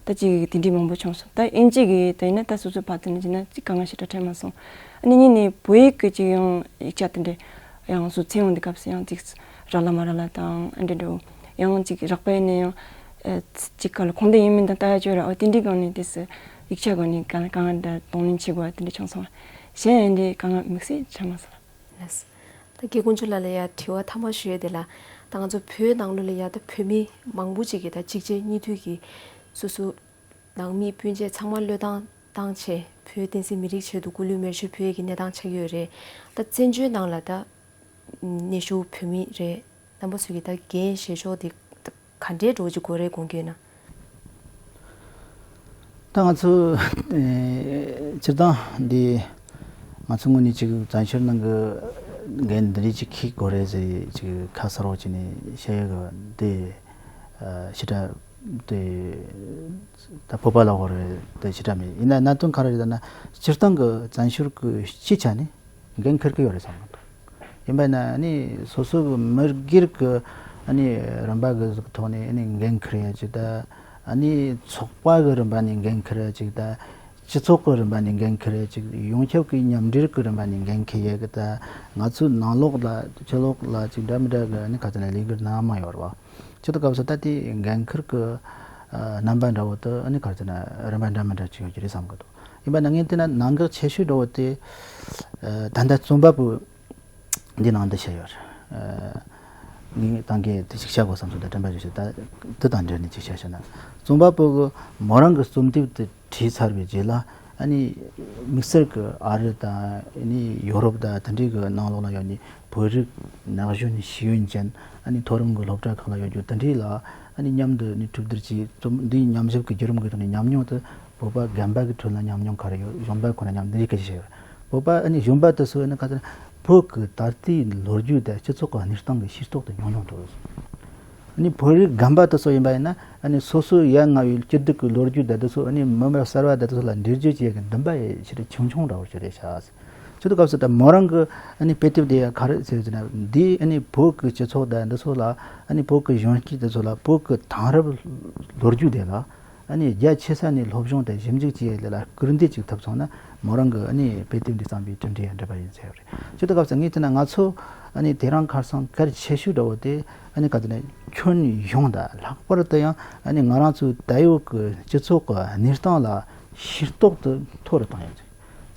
ད་ཅིག་དེ་འདྲའི་མང་པོ་བྱུང་སོང་། ད་ཨིན་ཇི་གི་ད་ཡིན་ན་ད་སོ་སོའི་ཕར་ཚུར་ནས་བྱས་ན་ཅིག་དཀའ་ངལ་ཞེ་དྲག་འཕྲད་མ་སོང་། ཨ་ནི་གཉིས་ནས་བོད་ཡིག་གི་ཅིག་ཡང་ཡིག་ཆ་དེ་འདྲ་ཡང་སོ་ཚུར་ཡོང་དུས་སྐབས་སུ་ཡང་ཅིག་རག་ལ་མ་རག་ལ་དང་ཨ་འདྲ་འདྲ་བོ། ཡང་ཅིག་རག་པ་ཡིན་ན་ཡང་ཨ་ཅིག་ག་ལ་ཁུངས་ལྡན་ཡིན་མིན་དང་ལྟ་ཡ་ཅིག་ཡོད་ར། འོ་དེ་འདྲའི་སྒང་ནས་དེ་སུ་ཡིག་ཆ་སྒང་ནས་དཀའ་དཀའ་ངལ་འདྲ་གདོང་ལེན་བྱེད་དགོས་པ་དེ་འདྲ་བྱུང་སོང་། གཞན་ཡང་འདྲའི་དཀའ་ངལ་དམིགས་བསལ་འཕྲད་མ་སོང་། ལགས། ད་རྒན་དཀོན་མཆོག་ལགས་ལ་ཡ་དྲི་བ་མཐའ་མ་ཞུ་ཡས་དེ་ལ། ད་ང་ཚོ་བོད་ནང་ལོགས་ལ་ཡ་ད་བོད་མི་མང་པོ་ཅིག་གིས་ད་གཅིག་རྗེས་གཉིས་མཐུད་ཀྱིས་སོ་སོ་ནང་མི་སྤུན་མཆེད་ཚང་མ་བློས་བཏང་བཏང་བྱས་བོད་བསྟན་སྲིད་མི་རིགས་ཆེད་དུ་སྐུ་ལུས་མེར་སྲེག་ཕུལ་ཡས་ཀྱི་གནས་སྟངས་ཆགས་ཀྱི་ཡོད་རེད། ད་བཙན་བྱོལ་ནང་ལ་ད་གནས་བཞུགས་བོད་མི་རེད། རྣམ་པ་ཚོས་ཀྱིས་ད་འགན་བཞེས་ཕྱོགས་དེ་ག་འདྲའི་འགྲོ་གི་དགོས་རེད་དགོངས་ཀྱི་ཡོད་ན། ད་ང་ཚོ་ཨེ་སྤྱིར་བཏང་འདི་ང་ཚོ་དངོས་གནས་ཅིག་བཙན་བྱོལ་ནང་གི་འགན་འདི་འདྲ་ཅིག་འཁྱེར་དགོས་རེད་ཟེར་ཅིག་ཁ་གསལ་པོ་བྱས་ནས་བཤད་ཡོད་གི་འདི་ཨ་ཞེ་དྲག་འདི་ད་བོད་པ་ལ་དགོས་རེད་དེ་ཞེ་དྲག་མེད། ཡིན་ན་གནད་དོན་ག་རེ་རེད་ཟེར་ན། སྤྱིར་བཏང་གི་བཙན་བྱོལ་གི་སྤྱི་ཆ་ནས་འགན་འཁུར་གི་ཡོད་རེད་བསམ་གི་འདུག་ཡིན་པ་ན་ཨ་ནི་སོ་སོ་གི་མི་སྒེར་གི་ཨ་ནི་རིམ་པ་གི་ཐོག་ནས་ཨ་ནི་འགན་འཁུར་ཡ་ཅིག་དང་། ཨ་ནི་ཚོགས་པ་གི་རིམ་པ་ནས་འགན་འཁུར་ཡ་ཅིག་དང་། སྤྱི་ཚོགས་གི་རིམ་པ་ནས་འགན་འཁུར་ཡ་ཅིག་ཡོངས་ཁྱབ་ཀྱི་མཉམ་འབྲེལ་གི་རིམ་པ་ནས་འགན་འཁུར་ཡ་གི་དང་། ང་ཚོའི་ནང་ལོགས་ལ་ཕྱི་ལོགས་ལ་ཅིག་འདྲ་མི་འདྲ་གི་ཨ་ནི་ག་ཚོད་ན་ལས་འགུལ་སྣ་མང་ཡོད་རེད་བ། ཅི་ལྟར་སྐབས་སུ་ད་ལྟའི་འགན་འཁུར་གྱི་ཨ་རྣམ་པ་འདྲ་བོ་དེ་ཨ་ནི་ག་རེ་ཟེར་ན་རིམ་པ་འདྲ་མི་འདྲ་ཅིག་ཡོད་ཀྱི་རེད་བསམ་གྱི་འདུག་ཡིན་པ་ན་ངས་བལྟས་ན་གནད་འགག་ཆེ་ཤོས་འདྲ་བོ་དེ་ཨ་ད་ལྟ་རྩོམ་པ་པོ་འདི་ནང་འདི་བཤད་ཡོད་རེད། ཨ་ངས་ད་གིན་དེ་ཅིག་བཤད་དགོས་བསམ་སོང་། ད་དྲན་པ་བརྗེད་སོང་། ད་དེ་དང་འབྲེལ་ནས་ཅིག་བཤད་ཤེས་ན། རྩོམ་པ་པོ་གི་མོ་རང་གི་རྩོམ་དེབ་དེ་བྲིས་ཚར་བའི་རྗེས་ལ་ཨ་ནི་དམིགས་བསལ་གྱི་ཨ་རི་དང་ཨ་ནི་ཡོ་རོབ་དང་དེ་འདྲའི་གི་ནང་ལོགས་ལ་ཡོད་ནི་བོད་རིགས་ན་གཞོན་ཤེས་ཡོན་ཅན་ཨ་ནི་མཐོ་རིམ་གྱི་སློབ་གྲྭ་ཁག་ལ་ཡོད་རྒྱུ་དེ་འདྲའི་ལ་ཨ་ནི་མཉམ་དུ་ནི་གྲོས་བསྡུར་གྱིས་རྩོམ་འདིའི་ཉམས་ཞིབ་ཀྱི་བརྒྱུད་རིམ་གྱི་ཐོག་ནས་ཉམས་མྱོང་དེ་བོད་པ་རྒན་པ་གི་ཁྲོད་ལ་ཉམས་མྱོང་ག་རེ་ཡོད། གཞོན་པ་ཁོ་ན་ཉམས་འདི་རིགས་སྐད་ཆ་བཤད་ཡོད། བོད་པ་ཨ་ནི་གཞོན་པ་དེ་ཚོ་ཨ་ནི་ག་ཚོད་བོད་ཀྱི་ད་ལྟའི་ལོ་རྒྱུས་དང་སྤྱི་ཚོགས་ཀྱི་གནས་སྟངས་ཀྱི་ཤེས་རྟོགས་དེ་ཉུང་ཉུང་འགྲོ། ཨ་ནི་བོད་རིགས་རྒན་པ་དེ་ཚོ་ཡིན་པ་ཡིན་ན་ཨ་ནི་སོ་སོའི་ཡ་ང་བའི་སྐྱིད་སྡུག་གི་ལོ་རྒྱུས་དེ་དེ་ཚོ་ཨ་ནི་མི་མི་གསར་བ་དེ་ཚོ་ལ་འགྲེལ་བརྗོད་བྱེད་ཀྱི་འདུན་པ་ཡི་ཕྱིར་ཆུང་ཆུང་འདྲ་བོ་ཞིག་རེད་ཤག་ཅི་ལྟར་སྐབས་སུ་ད་མོ་རང་གི་ཨ་ནི་དཔེ་དེབ་དེ་ཡ་ག་རེ་ཟེར་ཟེར་ན། འདི་ཨ་ནི་བོད་ཀྱི་སྤྱི་ཚོགས་དང་འདི་ཚོ་ལ་ཨ་ནི་བོད་ཀྱི་གཞོན་སྐྱེས་དེ་ཚོ་ལ་བོད་ཀྱི་དེང་རབས་ལོ་རྒྱུས་དེ་ལ་ཨ་ནི་རྒྱ་ཆེ་ས་ནས་སློབ་སྦྱོང་དང་ཞིབ་འཇུག་བྱེད་ཡས་ལ་སྐུལ་འདེད་ཅིག་ཐུབ་སོང་ན་མོ་རང་གི་ཨ་ནི་དཔེ་དེབ་འདི་བརྩམས་པའི་གྲུབ་འབྲས་ཡང་འགྲུབ་པ་ཡིན་ཟེར་བ་རེད། ཅི་ལྟར་སྐབས་སུ་ངས་བལྟས་ན་ང་ཚོ་ཨ་ནི་དེ་རིང་ཁ་སང་གལ་ཆེ་ཤོས་འདྲ་བོ་དེ་ཨ་ནི་ག་ཚོད་ན་ཁྱོན་ཡོངས་དང་ལྷག་པར་དུ་ཡང་ཨ་ནི་ང་རང་ཚོའི་ད་ཡོད་ཀྱི་སྤྱི་ཚོགས་ཀྱི་གནས་སྟངས་ལ་ཤེས་རྟོགས་དེ་མཐོ་རུ་བཏང་ཡོད།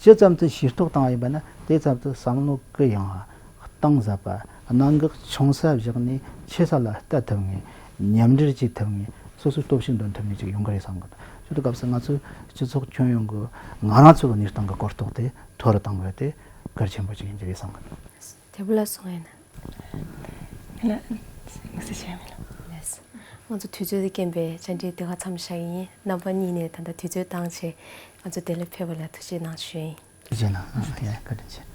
ཇི་ཙམ་དུ་ཤེས་རྟོགས་བཏང་བ་ཡིན་པ་ན་དེ་ཙམ་དུ་བསམ་བློ་གུ་ཡངས་པ། གཏིང་ཟབ་པ། གནད་འགག་ཆུང་ས་བཞག་ནས་ཆེ་ས་ལ་ལྟ་ཐུབ་མཁན། མཉམ་འབྲེལ་བྱེད་ཐུབ་མཁན། སོ་སོའི་སྟོབས་ཤུགས་འདོན་ཐུབ་མཁན་ཅིག་ཡོང་གི་རེད་བསམ་གི་འདུག་ཅི་ལྟར་སྐབས་སུ་ང་ཚོའི་སྤྱི་ཚོགས་ཁྱོན་ཡོངས་ཀྱི་ང་རང་ཚོ་གི་གནས་སྟངས་ཀྱི་གོ་རྟོགས་དེ་མཐོ་རུ་བཏང་དགོས་དེ་གལ་ཆེན་པོ་ཅིག་ཡིན་གྱི་རེད་བསམ་གི་འདུག་དེ་བུ་ལ་སོང་ཡིན་ན། ལ་དམིགས་བསལ་བྱས་མེད་ལ། ལགས། ང་ཚོ་དུས་ཚོད་ཀྱི་རྐྱེན་པས་བཅར་འདྲི་འདི་ག་མཚམས་བཞག་གི་ཡིན། རྣམ་པ་གཉིས་ནས་ད་ལྟ་དུས་ཚོད་བཏང་བྱས་ང་ཚོ་འདིར་ཕེབས་པ་ལ་ཐུགས་རྗེ་གནང་ཞུ་ཡིན། ཐུགས་རྗེ་གནང་། ཨ་ཡ་བཀའ་དྲིན་ཆེ།